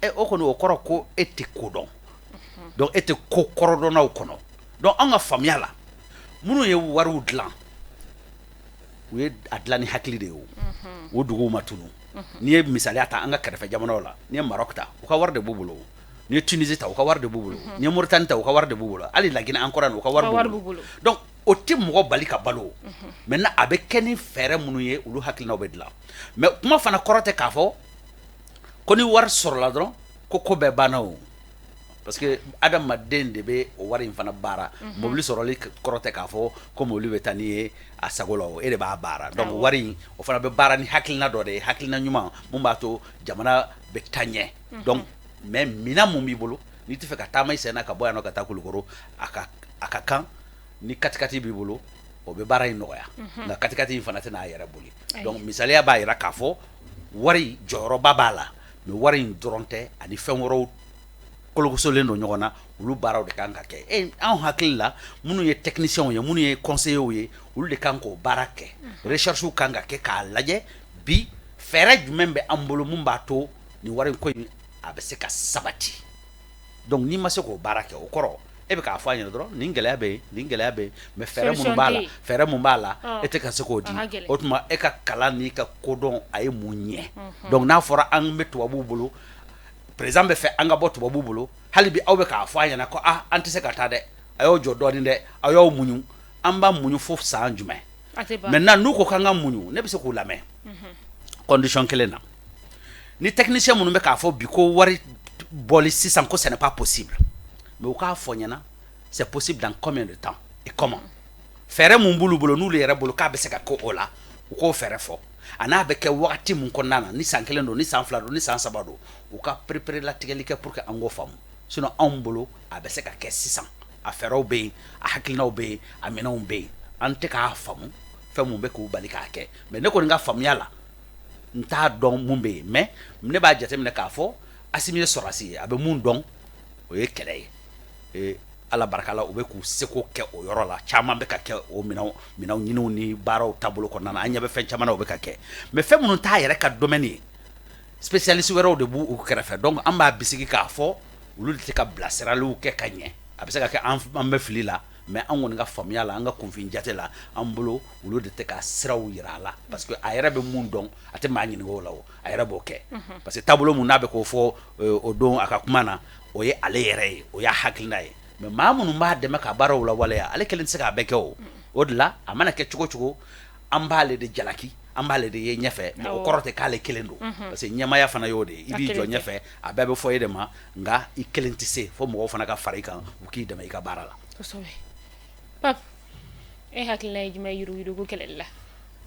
Ɛ, o kɔni, o kɔrɔ ko e tɛ ko dɔn. Donc e tɛ ko kɔrɔdɔnnaw kɔnɔ. Donc anw ka faamuya la, minnu ye wariw dilan, u ye a dilan ni hakili de ye. O o duguw ma tunu. N'i ye misaliya ta an ka kɛrɛfɛ jamanaw la, n'i ye Maroc ta, u ka wari de b'u bolo. N'i ye Tunisie ta, u ka wari de b'u bolo. N'i ye Mauritanie ta, u ka wari de b'u bolo. Hali Laginɛ, an kɔrɔ yan, u ka wari b'u bolo. Donc o tɛ mɔgɔ bali ka balo. Maintenant, a bɛ kɛ ni fɛɛrɛ minnu ye, olu hakilinaw bɛ dilan. Mais kuma fana kɔrɔ tɛ k'a fɔ ko ni wari sɔrɔla dɔrɔn ko ko bɛɛ banna o, parce que adamaden de bɛ o wari in fana baara. Mobili sɔrɔli kɔrɔ tɛ k'a fɔ ko mobili bɛ taa n'i ye a sago la o, e de b'a baara. Donc wari in, o fana bɛ baara ni hakilina dɔ de ye, hakilina ɲuman mun b'a to jamana bɛ taa ɲɛ. Donc mais minɛn mun b'i bolo, n'i tɛ fɛ ka taama i sen na ka bɔ yan nɔ ka taa Kulukoro, a ka kan ni katikati b'i bolo, o bɛ baara in nɔgɔya. Nka katikati in fana tɛna a yɛrɛ boli. Donc misaliya b'a jira k'a fɔ wari jɔyɔrɔba b'a la, mais wari in dɔrɔn tɛ, ani fɛn wɛrɛw kolokosolen don ɲɔgɔn na, olu baaraw de kan ka kɛ. E, anw hakili la, minnu ye techniciens ye, minnu ye conseillers ye, olu de kan k'o baara kɛ. Recherche kan ka kɛ k'a lajɛ bi fɛɛrɛ jumɛn bɛ an bolo mun b'a to nin wari ko in a bɛ se ka sabati. Donc n'i ma se k'o baara kɛ, o kɔrɔ e bɛ k'a fɔ a ɲɛna dɔrɔn nin gɛlɛya bɛ yen, nin gɛlɛya bɛ yen, mais fɛɛrɛ minnu b'a la, fɛɛrɛ mun b'a la, e tɛ ka se k'o di. O tuma e ka kalan n'i ka kodɔn, a ye mun ɲɛ? Donc n'a fɔra an bɛ tubabuw bolo, président bɛ fɛ an ka bɔ tubabuw bolo, hali bi aw bɛ k'a fɔ a ɲɛna ko ah, an tɛ se ka taa dɛ, a y'aw jɔ dɔɔnin dɛ, aw y'aw muɲu. An b'a muɲu fo san jumɛn? Maintenant, n'u ko k'an ka muɲu, ne bɛ se k'u lamɛn condition kelen na: ni technicien minnu bɛ k'a fɔ bi ko wari bɔli sisan ko ce n'est pas possible, mais u k'a fɔ ɲɛna c'est possible dans combien de temps et comment. Fɛɛrɛ mun b'olu bolo, n'olu yɛrɛ bolo k'a bɛ se ka kɛ o la, u k'o fɛɛrɛ fɔ, a n'a bɛ kɛ wagati mun kɔnɔna na, ni san 1 don, ni san 2 don, ni san 3 don, u ka perepere latigɛli kɛ pour que an k'o faamu. Sinon anw bolo, a bɛ se ka kɛ sisan, a fɛɛrɛw bɛ yen, a hakilinaw bɛ yen, a minɛnw bɛ yen. An tɛ k'a faamu fɛn mun bɛ k'u bali k'a kɛ. Mais ne kɔni ka faamuya la, n t'a dɔn mun bɛ yen, mais ne b'a jateminɛ k'a fɔ Asimi ye sɔrɔdasi ye, a bɛ mun dɔn, o ye kɛlɛ ye. Ala barika la, u bɛ k'u seko kɛ o yɔrɔ la. Caman bɛ ka kɛ o minɛnw ɲiniw ni baaraw taabolo kɔnɔna na. An ɲɛ bɛ fɛn caman na, o bɛ ka kɛ, mais fɛn minnu t'a yɛrɛ ka domaine ye, spécialiste wɛrɛw de b'u kɛrɛfɛ. Donc an b'a bisigi k'a fɔ olu de tɛ ka bilasiraliw kɛ ka ɲɛ. A bɛ se ka kɛ an bɛ fili la, mais an kɔni ka faamuya la, an ka kunfin jate la, an bolo olu de tɛ ka siraw jira a la, parce que a yɛrɛ bɛ mun dɔn, a tɛ maa ɲininka o la, o a yɛrɛ b'o kɛ, parce que taabolo mun n'a bɛ k'o fɔ o don a ka kuma na, o ye ale yɛrɛ ye, o y'a hakilina ye. Mais maa minnu b'a dɛmɛ ka baaraw lawaleya, ale kelen tɛ se k'a bɛɛ kɛ. O de la, a mana kɛ cogo cogo, an b'ale de jalaki, an b'ale de ye ɲɛfɛ, mais o kɔrɔ tɛ k'ale kelen don, parce que ɲɛmaaya fana y'o de ye. I b'i jɔ ɲɛfɛ, a bɛɛ bɛ fɔ e de ma, nka i kelen tɛ se, fo mɔgɔw fana ka fara i kan, u k'i dɛmɛ i ka baara la. Kosɛbɛ. Pape, e hakilina ye jumɛn yuruguyurugu kɛlɛli la?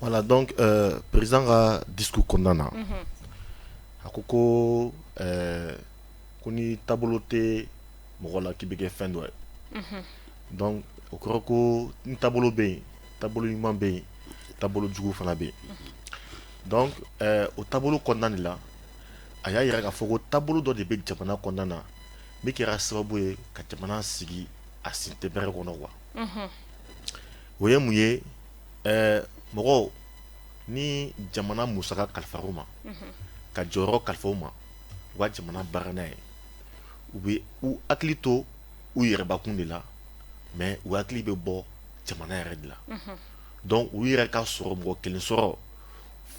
Voilà, donc président ka discours kɔnɔna na, a ko ko ni taabolo tɛ mɔgɔ la, k'i bɛ kɛ fɛn dɔ ye. Donc o kɔrɔ ko ni taabolo bɛ yen, taabolo ɲuman bɛ yen, taabolo jugu fana bɛ yen. Donc o taabolo kɔnɔna de la, a y'a jira k'a fɔ ko taabolo dɔ de bɛ jamana kɔnɔna na min kɛra sababu ye ka jamana sigi a sen tɛ bɛrɛ kɔnɔ quoi. O ye mun ye? Mɔgɔw ni jamana musaka kalifa u ma, ka jɔyɔrɔ kalifa u ma, u ka jamana baara n'a ye, u bɛ u hakili to u yɛrɛbakun de la, mais u hakili bɛ bɔ jamana yɛrɛ de la. Donc u yɛrɛ ka sɔrɔ, mɔgɔ kelen sɔrɔ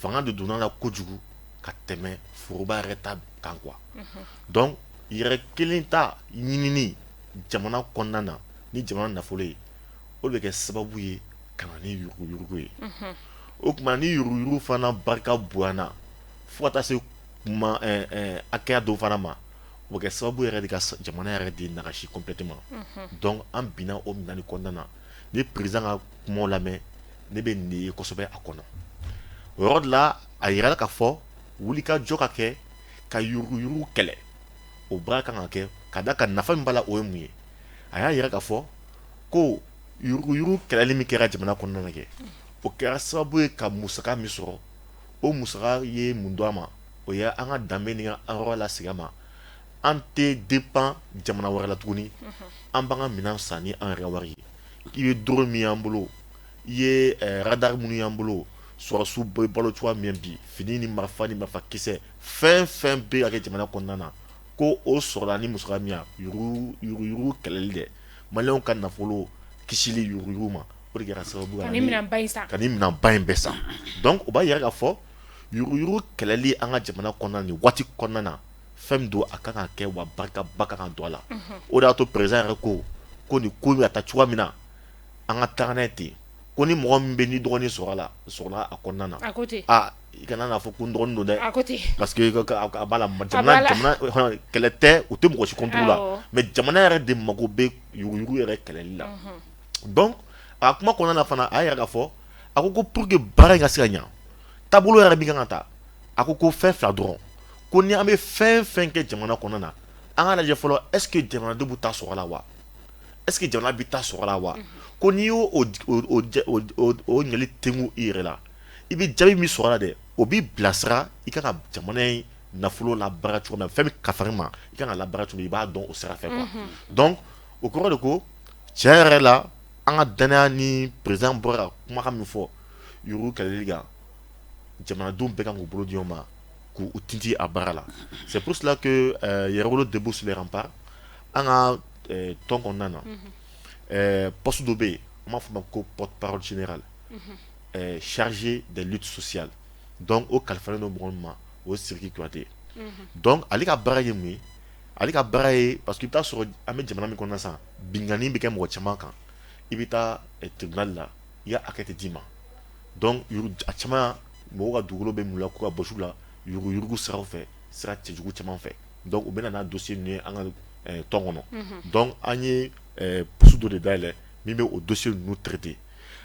fanga de donna la kojugu ka tɛmɛ foroba yɛrɛ ta kan quoi. Donc yɛrɛ kelen ta ɲinini jamana kɔnɔna na ni jamana nafolo ye, o de bɛ kɛ sababu ye ka na ni yuruguyurugu ye. O tuma ni yuruguyurugu fana barika bonyana fo ka taa se kuma hakɛya dɔ fana ma, o bɛ kɛ sababu yɛrɛ de ka jamana yɛrɛ de nagasi complètement. Donc an binna o minɛn kɔnɔna na. Ni président ka kumaw lamɛn, ne bɛ nin ye kosɛbɛ a kɔnɔ. O yɔrɔ de la, a yirala k'a fɔ wuli ka jɔ ka kɛ ka yuruguyurugu kɛlɛ, o baara kan ka kɛ ka da ka nafa min b'a la, o ye mun ye? A y'a yira k'a fɔ ko yuruguyurugu kɛlɛli min kɛra jamana kɔnɔna na kɛ, o kɛra sababu ye ka musaka min sɔrɔ, o musaka ye mun don a ma? O ye an ka danbe ni an yɔrɔ lasegin a ma. An tɛ dépend jamana wɛrɛ la tuguni, an b'an ka minɛn san ni an yɛrɛ wari ye. I ye drone min y'an bolo, i ye radar minnu y'an bolo, sɔrɔdasiw bɛ balo cogoya min bi, fini ni marifa ni marifa kisɛ, fɛn fɛn bɛ ka kɛ jamana kɔnɔna na, ko o sɔrɔla ni musaka min ye, yuruguyurugu kɛlɛli dɛ, maliyɛnw ka nafolo kisili yuruguyurugu ma, o de kɛra sababu ka nin minɛnba in san, ka nin minɛnba in bɛɛ san. Donc o b'a yira k'a fɔ yuruguyurugu kɛlɛli an ka jamana kɔnɔna nin waati kɔnɔna na, fɛn min don, a kan ka kɛ, wa barikaba kan ka don a la. O de y'a to président yɛrɛ ko ko nin ko bɛ ka taa cogoya min na, an ka taga n'a ye ten, ko ni mɔgɔ min bɛ ni dɔgɔnin sɔrɔ a la, sɔrɔla a kɔnɔna na, a ko ten, aa, i kana n'a fɔ ko n dɔgɔnin don dɛ, a ko ten, parce que a b'a la jamana kɛlɛ tɛ, u tɛ mɔgɔ si contre la, mais jamana yɛrɛ de mago bɛ yuruguyurugu yɛrɛ kɛlɛli la. Donc a kuma kɔnɔna na fana, a y'a yira k'a fɔ, a ko ko pour que baara in ka se ka ɲa, taabolo yɛrɛ min kan ka ta, a ko ko fɛn fila dɔrɔn, ko ni an bɛ fɛn fɛn kɛ jamana kɔnɔna na, an ka lajɛ fɔlɔ, est ce que jamanadenw b'u ta sɔrɔ a la wa? Est ce que jamana bɛ ta sɔrɔ a la wa? Ko n'i y'o o ɲininkali tengu i yɛrɛ la, i bɛ jaabi min sɔrɔ a la dɛ, o b'i bilasira i kan ka jamana in nafolo labaara cogo min na, fɛn min kalifar'i ma, i kan ka labaara cogo min, i b'a dɔn o sira fɛ quoi. Donc o kɔrɔ de ko tiɲɛ yɛrɛ la, an ka danaya ni président bɔra ka kumakan min fɔ yurugu kɛlɛli kan, jamanadenw bɛɛ kan k'u bolo di ɲɔgɔn ma k'u tintin a baara la. C'est pour cela que Yɛrɛwolo debout sur les remparts, an ka tɔn kɔnɔna na, poste dɔ bɛ yen, an b'a fɔ o ma ko porte-parole général chargé des luttes sociales. Donc o kalifalen don mɔgɔ min ma, o ye Sidiki Kuyate. Donc ale ka baara ye mun ye? Ale ka baara ye, parce que i bɛ taa sɔrɔ an bɛ jamana min kɔnɔ sisan, binkanni bɛ kɛ mɔgɔ caman kan, i bɛ taa tribunal la, i ka hakɛ tɛ d'i ma. Donc a caman, mɔgɔw ka dugukolo bɛ minɛ k'u ka bɔsiw la yuruguyurugu siraw fɛ, sira cɛjugu caman fɛ. Donc u bɛ na n'a dossier ninnu ye an ka tɔn kɔnɔ. Donc an ye poste dɔ de dayɛlɛ min bɛ o dossier ninnu traiter.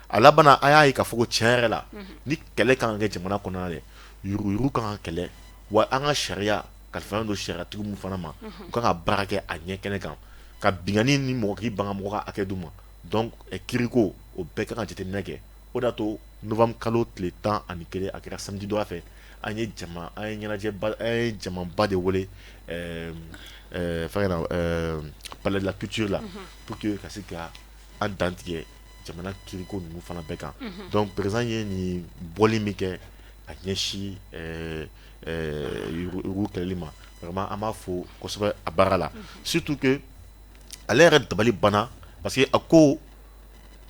A laban, an y'a ye k'a fɔ ko tiɲɛ yɛrɛ la, ni kɛlɛ kan ka kɛ jamana kɔnɔna dɛ, yuruguyurugu kan ka kɛlɛ, wa an ka sariya kalifalen don sariyatigi min fana ma, u kan ka baara kɛ a ɲɛ kɛnɛ kan, ka binkanni ni mɔgɔ k'i ban ka mɔgɔ ka hakɛ d'u ma. Donc kiriko, o bɛɛ kan ka jateminɛ kɛ. O de y'a to novembre kalo tile 11, a kɛra samedi don fɛ, an ye jama an ye ɲɛnajɛba, an ye jamaba de wele fɛnkɛ na, palais de la culture la, pour que ka se ka an dantigɛ jamana kiriko ninnu fana bɛɛ kan. Donc président ye nin bɔli min kɛ ka ɲɛsin yurugu kɛlɛli ma, vraiment an b'a fo kosɛbɛ a baara la, surtout que ale yɛrɛ dabali banna, parce que a ko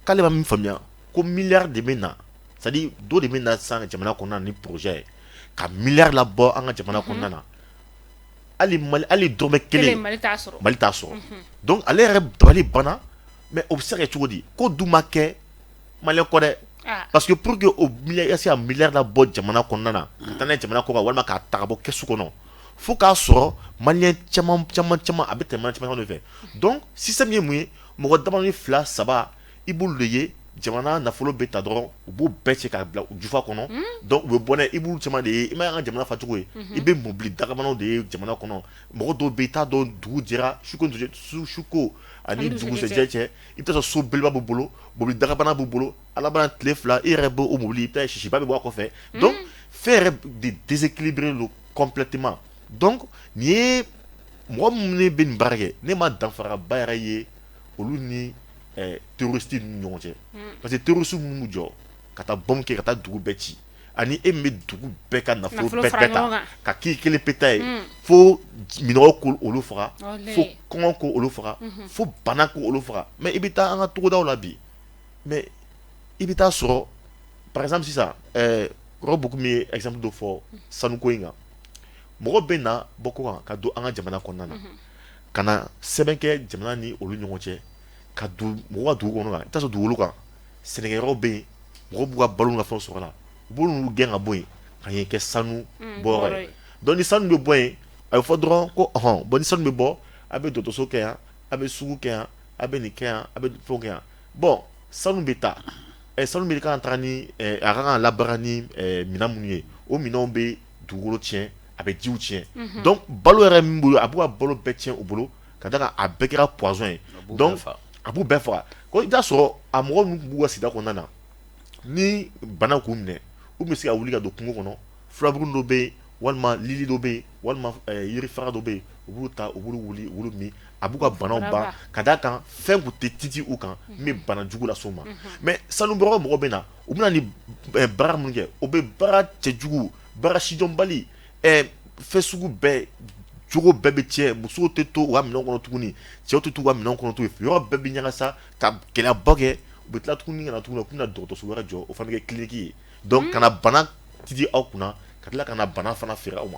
k'ale ma min faamuya, ko milliard de bɛ na, c'est à dire dɔ de bɛ na sisan jamana kɔnɔna ni projet ye ka milliard labɔ an ka jamana kɔnɔna na, hali Mali, hali dɔrɔmɛ kelen Mali t'a sɔrɔ. Mali t'a sɔrɔ. Donc ale yɛrɛ dabali banna. Mais o bɛ se ka kɛ cogo di ko dun ma kɛ malien kɔ dɛ? Parce que pour que o milliard ka se ka milliard labɔ jamana kɔnɔna na ka taa n'a ye jamana kɔ kan, walima k'a ta ka bɔ kɛsu kɔnɔ, fo k'a sɔrɔ malien caman caman caman, a bɛ tɛmɛ caman de fɛ. Donc système ye mun ye? Mɔgɔ damadɔ, fila, saba, i b'olu de ye, jamana nafolo bɛ ta dɔrɔn, u b'o bɛɛ cɛ k'a bila u jufa kɔnɔ. Donc u bɛ bɔ n'a ye, i b'olu caman de ye. I ma ye an ka jamana facogo ye, i bɛ mobili dagabanaw de ye jamana kɔnɔ. Mɔgɔ dɔw bɛ yen, i t'a dɔn dugu jɛra, su ko su ko ani dugusɛjɛ cɛ, i bɛ taa sɔrɔ so belebeleba b'u bolo, mobili dagabana b'u bolo. Ala bana tile 2, i yɛrɛ b'o mobili, i bɛ taa sisiba bɛ bɔ a kɔfɛ. Donc fɛn yɛrɛ de déséquilibré don complètement. Donc nin ye mɔgɔ minnu bɛ nin baara kɛ, ne ma danfaraba yɛrɛ ye olu ni terroriste ni ɲɔgɔn cɛ, parce que terroriste minnu jɔ ka taa bombe kɛ ka taa dugu bɛɛ ci, ani e min bɛ dugu bɛɛ ka nafolo bɛɛ ta ka k'i kelen pe ta ye, fo minɔgɔ ko olu faga, fo kɔngɔ ko olu faga, fo bana ko olu faga. Mais i bɛ taa an ka togodaw la bi, mais i bɛ taa sɔrɔ, par exemple sisan, kɔrɔ Bocoum ye exemple dɔ fɔ sanuko in kan. Mɔgɔ bɛ na bɔ kɔ kan ka don an ka jamana kɔnɔna na, ka na sɛbɛn kɛ jamana ni olu ɲɔgɔn cɛ, ka don mɔgɔ ka dugu kɔnɔ kan. I bɛ taa sɔrɔ dugukolo kan, sɛnɛkɛyɔrɔ bɛ yen, mɔgɔw b'u ka balo ka fɛnw sɔrɔ la, u b'olu gɛn ka bɔ yen ka yen kɛ sanu bɔyɔrɔ ye. Donc ni sanu bɛ bɔ yen, a bɛ fɔ dɔrɔn ko ɔhɔn, bon, ni sanu bɛ bɔ, a bɛ dɔgɔtɔrɔso kɛ yan, a bɛ sugu kɛ yan, a bɛ nin kɛ yan, a bɛ fɛnw kɛ yan. Bon, sanu bɛ taa, sanu bɛ kan ka taga ni a kan ka labaara ni minɛn minnu ye, o minɛnw bɛ dugukolo tiɲɛ, a bɛ jiw tiɲɛ. Donc balo yɛrɛ min bolo, a b'u ka balo bɛɛ tiɲɛ u bolo, ka da kan a bɛɛ kɛra poison ye. Donc a b'u bɛɛ faga. Ko i bɛ taa sɔrɔ a mɔgɔ minnu b'u ka sigida kɔnɔna na, ni bana k'u minɛ, u bɛ se ka wuli ka don kungo kɔnɔ, furaburu dɔ bɛ yen, walima lili dɔ bɛ yen, walima yiri fara dɔ bɛ yen, u b'u ta, u b'u wuli, u b'u min, a b'u ka banaw ban, ka d'a kan fɛn tun tɛ titi u kan min bɛ bana jugu las'u ma. Mais sanubɔyɔrɔ mɔgɔ bɛ na, u bɛna ni baara min kɛ, o bɛ baara cɛjugu, baara sidɔnbali, fɛn sugu bɛɛ, jogo bɛɛ bɛ tiɲɛ. Musow tɛ to u ka minɛn kɔnɔ tuguni, cɛw tɛ to u ka minɛn kɔnɔ tuguni, yɔrɔ bɛɛ bɛ ɲagasa ka gɛlɛyaba kɛ. U bɛ tila tuguni ka na tuguni, u bɛna dɔgɔtɔrɔso wɛrɛ jɔ, o fana bɛ kɛ clinique ye. Donc ka na bana titi aw kunna, ka tila ka na bana fana feere aw ma,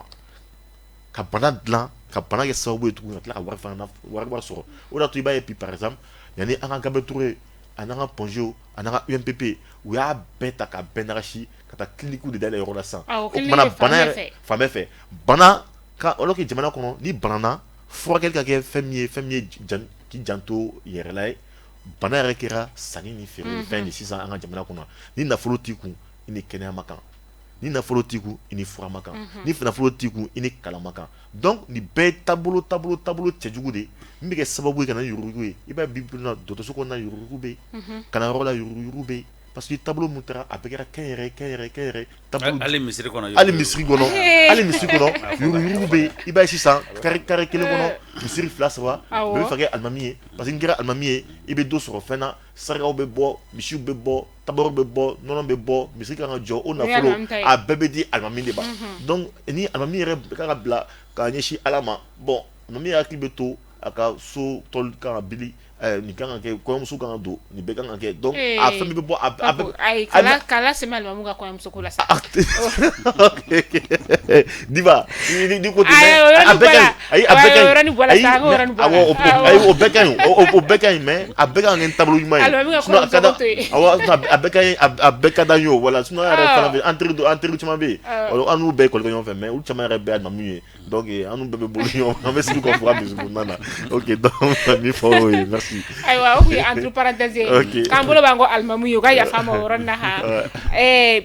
ka bana dilan, ka bana kɛ sababu ye tuguni ka tila ka wari fana wari sɔrɔ. O de y'a to i b'a ye bi, par exemple, yanni an ka Gabriel Touré, a n'an ka Point G, a n'an ka UMPP, u y'a bɛɛ ta ka bɛɛ nagasi ka taa clinique de dayɛlɛ yɔrɔ la sisan. O kumana bana yɛrɛ fan bɛɛ fɛ, bana ka, alors que jamana kɔnɔ, ni banana, furakɛli ka kɛ fɛn min ye, fɛn min ye k'i janto yɛrɛ la ye. Bana yɛrɛ kɛra sanni ni feere fɛn de sisan an ka jamana kɔnɔ. Ni nafolo t'i kun, i ni kɛnɛya ma kan. Ni nafolo t'i kun, i ni fura ma kan. Ni nafolo t'i kun, i ni kalan ma kan. Donc nin bɛɛ ye taabolo taabolo taabolo cɛjugu de min bɛ kɛ sababu ye ka na ni yuruguyurugu ye. I b'a ye bi bi in na, dɔgɔtɔrɔso kɔnɔna yuruguyurugu bɛ yen, kalanyɔrɔ la yuruguyurugu bɛ yen, parce que taabolo min taara, a bɛɛ kɛra kɛnyɛrɛ kɛnyɛrɛ kɛnyɛrɛ taabolo. Hali misiri kɔnɔ. Hali misiri kɔnɔ, hali misiri kɔnɔ yuruguyurugu bɛ yen. I b'a ye sisan, carré carré kelen kɔnɔ, misiri fila saba, bɛɛ bɛ fɛ ka kɛ alimami ye, parce que n'i kɛra alimami ye, i bɛ dɔ sɔrɔ fɛn na. Sarakaw bɛ bɔ, misiw bɛ bɔ, tabaraw bɛ bɔ, nɔnɔ bɛ bɔ, misiri kan ka jɔ, o nafolo a bɛɛ bɛ di alimami de ma. Donc ni alimami yɛrɛ kan ka bila k'a ɲɛsin Ala ma, bon, alimami hakili bɛ to a ka so tɔli kan ka bili, nin kan ka kɛ, kɔɲɔmuso kan ka don, nin bɛɛ kan ka kɛ. Donc a fɛn bɛ bɔ a bɛɛ. Ayi, kala sɛmɛ alimamu ka kɔɲɔmuso ko la sa. Diba, ni ko ten, a bɛɛ ka ɲi. Ayi, a bɛɛ ka ɲi. Ayi, awɔ, ayi, o bɛɛ ka ɲi, o bɛɛ ka ɲi, mais a bɛɛ kan ka kɛ taabolo ɲuman ye. Sinon a ka d'an, awɔ, a bɛɛ ka ɲi, a bɛɛ ka d'an ye o, voilà. Sinon an yɛrɛ fana bɛ, an teri an teri caman bɛ yen, an n'u bɛɛ ye école kɛ ɲɔgɔn fɛ, mais olu caman yɛrɛ bɛɛ ye alimami ye. Donc an bɛɛ bɛ bolo ɲɔgɔn, an bɛ sigi ka fɔ a dusukun na. Ok, donc min fɔ o ye, merci. Ayiwa, o tun ye entre parenthèse ye. K'an bolo b'an kɔ alimamu ye, u ka yafa an ma o yɔrɔnin na. Han,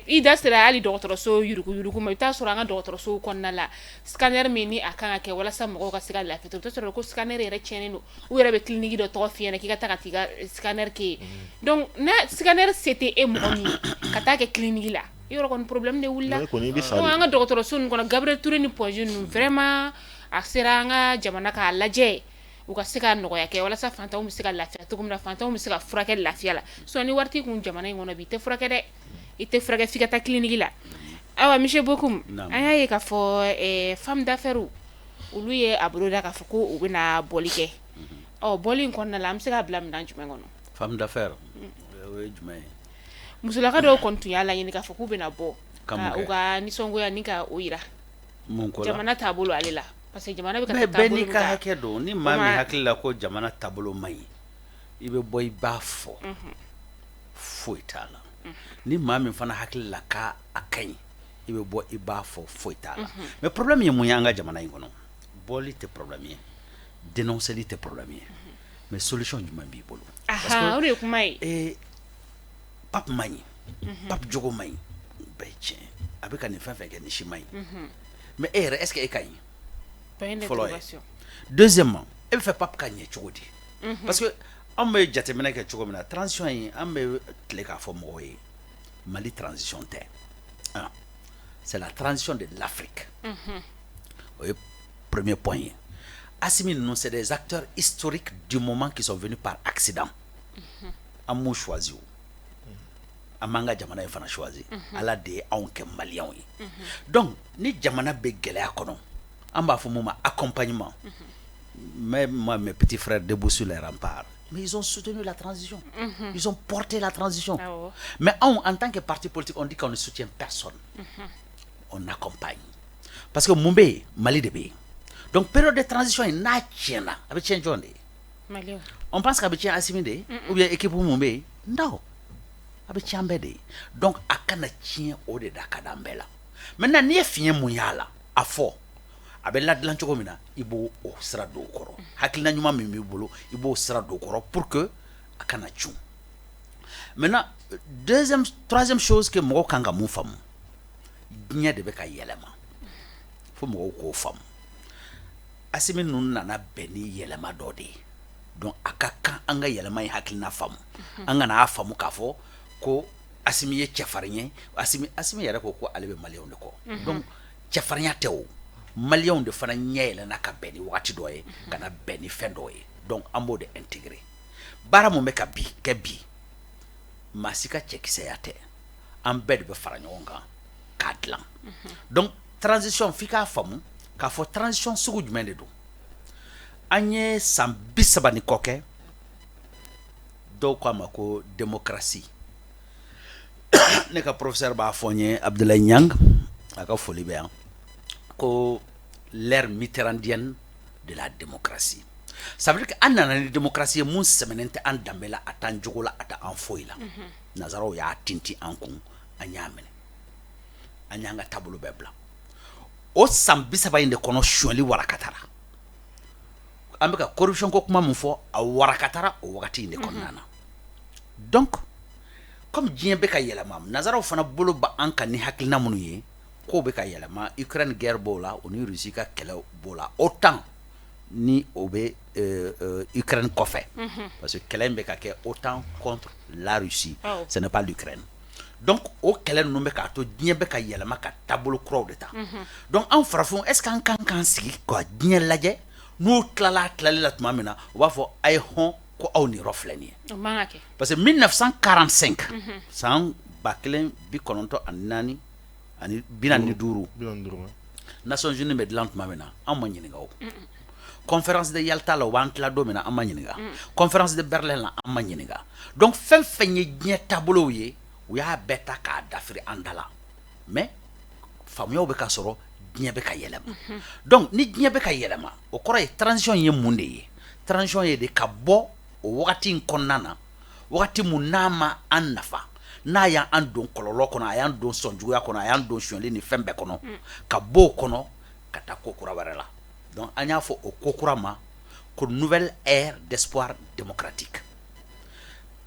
i da sera hali dɔgɔtɔrɔso yuruguyurugu ma. I bɛ taa sɔrɔ an ka dɔgɔtɔrɔsow kɔnɔna la, scanner min ni a kan ka kɛ walasa mɔgɔw ka se ka lafiya, i bɛ taa sɔrɔ ko scanner yɛrɛ tiɲɛnen don. U yɛrɛ bɛ clinique dɔ tɔgɔ f'i ɲɛna k'i ka taa ka t'i ka scanner kɛ yen. Donc n'a scanner se tɛ e mɔgɔ min ye ka taa kɛ clinique la, i yɔrɔ kɔni problème de wulila. Donc an ka dɔgɔtɔrɔso ninnu kɔnɔ, Gabriel Touré ni Point G ninnu, vraiment a sera an ka jamana k'a lajɛ, u ka se ka nɔgɔya kɛ walasa fantanw bɛ se ka lafiya cogo min na, fantanw bɛ se ka furakɛ lafiya la. Sinon ni wari t'i kun jamana in kɔnɔ bi, i tɛ furakɛ dɛ, i tɛ furakɛ f'i ka taa clinique la. Ayiwa, monsieur Bokum, an y'a ye k'a fɔ femme d'affaires olu ye a boloda k'a fɔ ko u bɛna bɔli kɛ. Ɔ, bɔli in kɔnɔna la, an bɛ se k'a bila minɛn jumɛn kɔnɔ? Femme d'affaires, o ye jumɛn ye? Musolaka dɔw kɔni tun y'a laɲini k'a fɔ k'u bɛna bɔ ka u ka nisɔngoya ni ka o yira jamana taabolo ale la, parce que jamana bɛ ka taa taabolo. Bɛɛ n'i ka hakɛ don. Ni maa min hakili la ko jamana taabolo man ɲi, i bɛ bɔ i b'a fɔ, foyi t'a la. Ni maa min fana hakili la k'a ka ɲi, i bɛ bɔ i b'a fɔ, foyi t'a la. Mais problème ye mun ye an ka jamana in kɔnɔ? Bɔli tɛ problème ye, dénonceli tɛ problème ye, mais solution jumɛn b'i bolo? Parce que o de ye kuma ye. Ee, Pape man ɲi, Pape jogo man ɲi, bɛɛ ye tiɲɛ. A bɛ ka nin fɛn fɛn kɛ, nin si man ɲi. Mais e yɛrɛ, est ce que e ka ɲi fɔlɔ ye? Deuxièmement, e bɛ fɛ Pape ka ɲɛ cogo di? Parce que anw bɛ jateminɛ kɛ cogo min na, transition in, an bɛ tile k'a fɔ mɔgɔw ye, Mali transition tɛ, c'est la transition de l'Afrique. O ye premier point ye. Assimi ninnu, c'est des acteurs historiques du moment qui sont venus par accident. An m'u choisi o, an m'an ka jamana in fana choisi, Ala de ye anw kɛ maliyɛnw ye. Donc ni jamana bɛ gɛlɛya kɔnɔ, an b'a fɔ mun ma? Accompagnement. Mais moi, mes petits frères debout sur les remparts, mais ils ont soutenu la transition, ils ont porté la transition. Mais anw, en tant que parti politique, on dit qu'on ne soutient personne, on accompagne, parce que mun bɛ yen? Mali de bɛ yen. Donc période de transition in, n'a tiɲɛna, a bɛ tiɲɛ jɔn de ye? On pense qu'a bɛ tiɲɛ Assimi de ye ou bien équipe mun bɛ yen? Non, a bɛ tiɲɛ an bɛɛ de ye. Donc a kana tiɲɛ, o de da ka d'an bɛɛ la. Maintenant, n'i ye fiɲɛ mun y'a la, a fɔ a bɛ ladilan cogo min na, i b'o o sira don o kɔrɔ. Hakilina ɲuman min b'i bolo, i b'o sira don o kɔrɔ pour que a kana cun. Maintenant, deuxième, troisième chose que mɔgɔw kan ka mun faamu, diɲɛ de bɛ ka yɛlɛma, fo mɔgɔw k'o faamu. Assimi ninnu nana bɛn ni yɛlɛma dɔ de ye. Donc a ka kan an ka yɛlɛma in hakilina faamu. An kana a faamu k'a fɔ ko Assimi ye cɛfarin ye. Assimi yɛrɛ ko ko ale bɛ maliyɛnw de kɔ. Donc cɛfarinya tɛ o, maliyɛnw de fana ɲɛ yɛlɛnna ka bɛn ni waati dɔ ye, ka na bɛn ni fɛn dɔ ye. Donc an b'o de intégrer. Baara mun bɛ ka bi kɛ bi, maa si ka cɛkisɛya tɛ, an bɛɛ de bɛ fara ɲɔgɔn kan k'a dilan. Donc transition, f'i k'a faamu k'a fɔ transition sugu jumɛn de don. An ye san 30 ni kɔ kɛ, dɔw k'a ma ko démocratie. Ne ka professeur b'a fɔ n ye, Abdoulaye Niang, a ka foli bɛ yan, ko l'ère mitterrandienne de la démocratie. Ça veut dire que an nana ni démocratie ye mun sɛmɛnen tɛ an danbe la, a t'an jogo la, a tɛ an foyi la. Nanzaraw y'a tintin an kun, an y'a minɛ, an y'an ka taabolo bɛɛ bila. O san 30 in de kɔnɔ, sonyali warakatara. An bɛ ka corruption ko kuma min fɔ, a warakatara o wagati in de kɔnɔna na. Donc comme diɲɛ bɛ ka yɛlɛma, nanzaraw fana bolo ba an kan ni hakilina minnu ye, kow bɛ ka yɛlɛma. Ukraine guerre b'o la, o ni Russie ka kɛlɛ b'o la. OTAN ni o bɛ Ukraine kɔfɛ, parce que kɛlɛ in bɛ ka kɛ OTAN contre la Russie, ce n'est pas l'Ukraine. Donc o kɛlɛ ninnu bɛ k'a to diɲɛ bɛ ka yɛlɛma ka taabolo kuraw de ta. Donc anw farafinw, est ce que an kan k'an sigi ka diɲɛ lajɛ, n'u tilala a tilali la tuma min na, u b'a fɔ a ye hɔn ko aw niyɔrɔ filɛ nin ye? Parce que 1945, san 1945, Nations Unies bɛ dilan tuma min na, an ma ɲininka. O conférence de Yalta la, u b'an tila don min na, an ma ɲininka. Conférence de Berlin la, an ma ɲininka. Donc fɛn fɛn ye diɲɛ taabolow ye, u y'a bɛɛ ta k'a dafiri an da la. Mais faamuyaw bɛ ka sɔrɔ, diɲɛ bɛ ka yɛlɛma. Donc ni diɲɛ bɛ ka yɛlɛma, o kɔrɔ ye transition ye mun de ye? Transition ye de ka bɔ o wagati in kɔnɔna na, wagati mun n'a ma an nafa, n'a y'an don kɔlɔlɔ kɔnɔ, a y'an don sɔnjuguya kɔnɔ, a y'an don sonyali ni fɛn bɛɛ kɔnɔ, ka bɔ o kɔnɔ. ka taa ko kura wɛrɛ la. Donc an y'a fɔ o ko kura ma ko nouvelle ère d'espoir démocratique.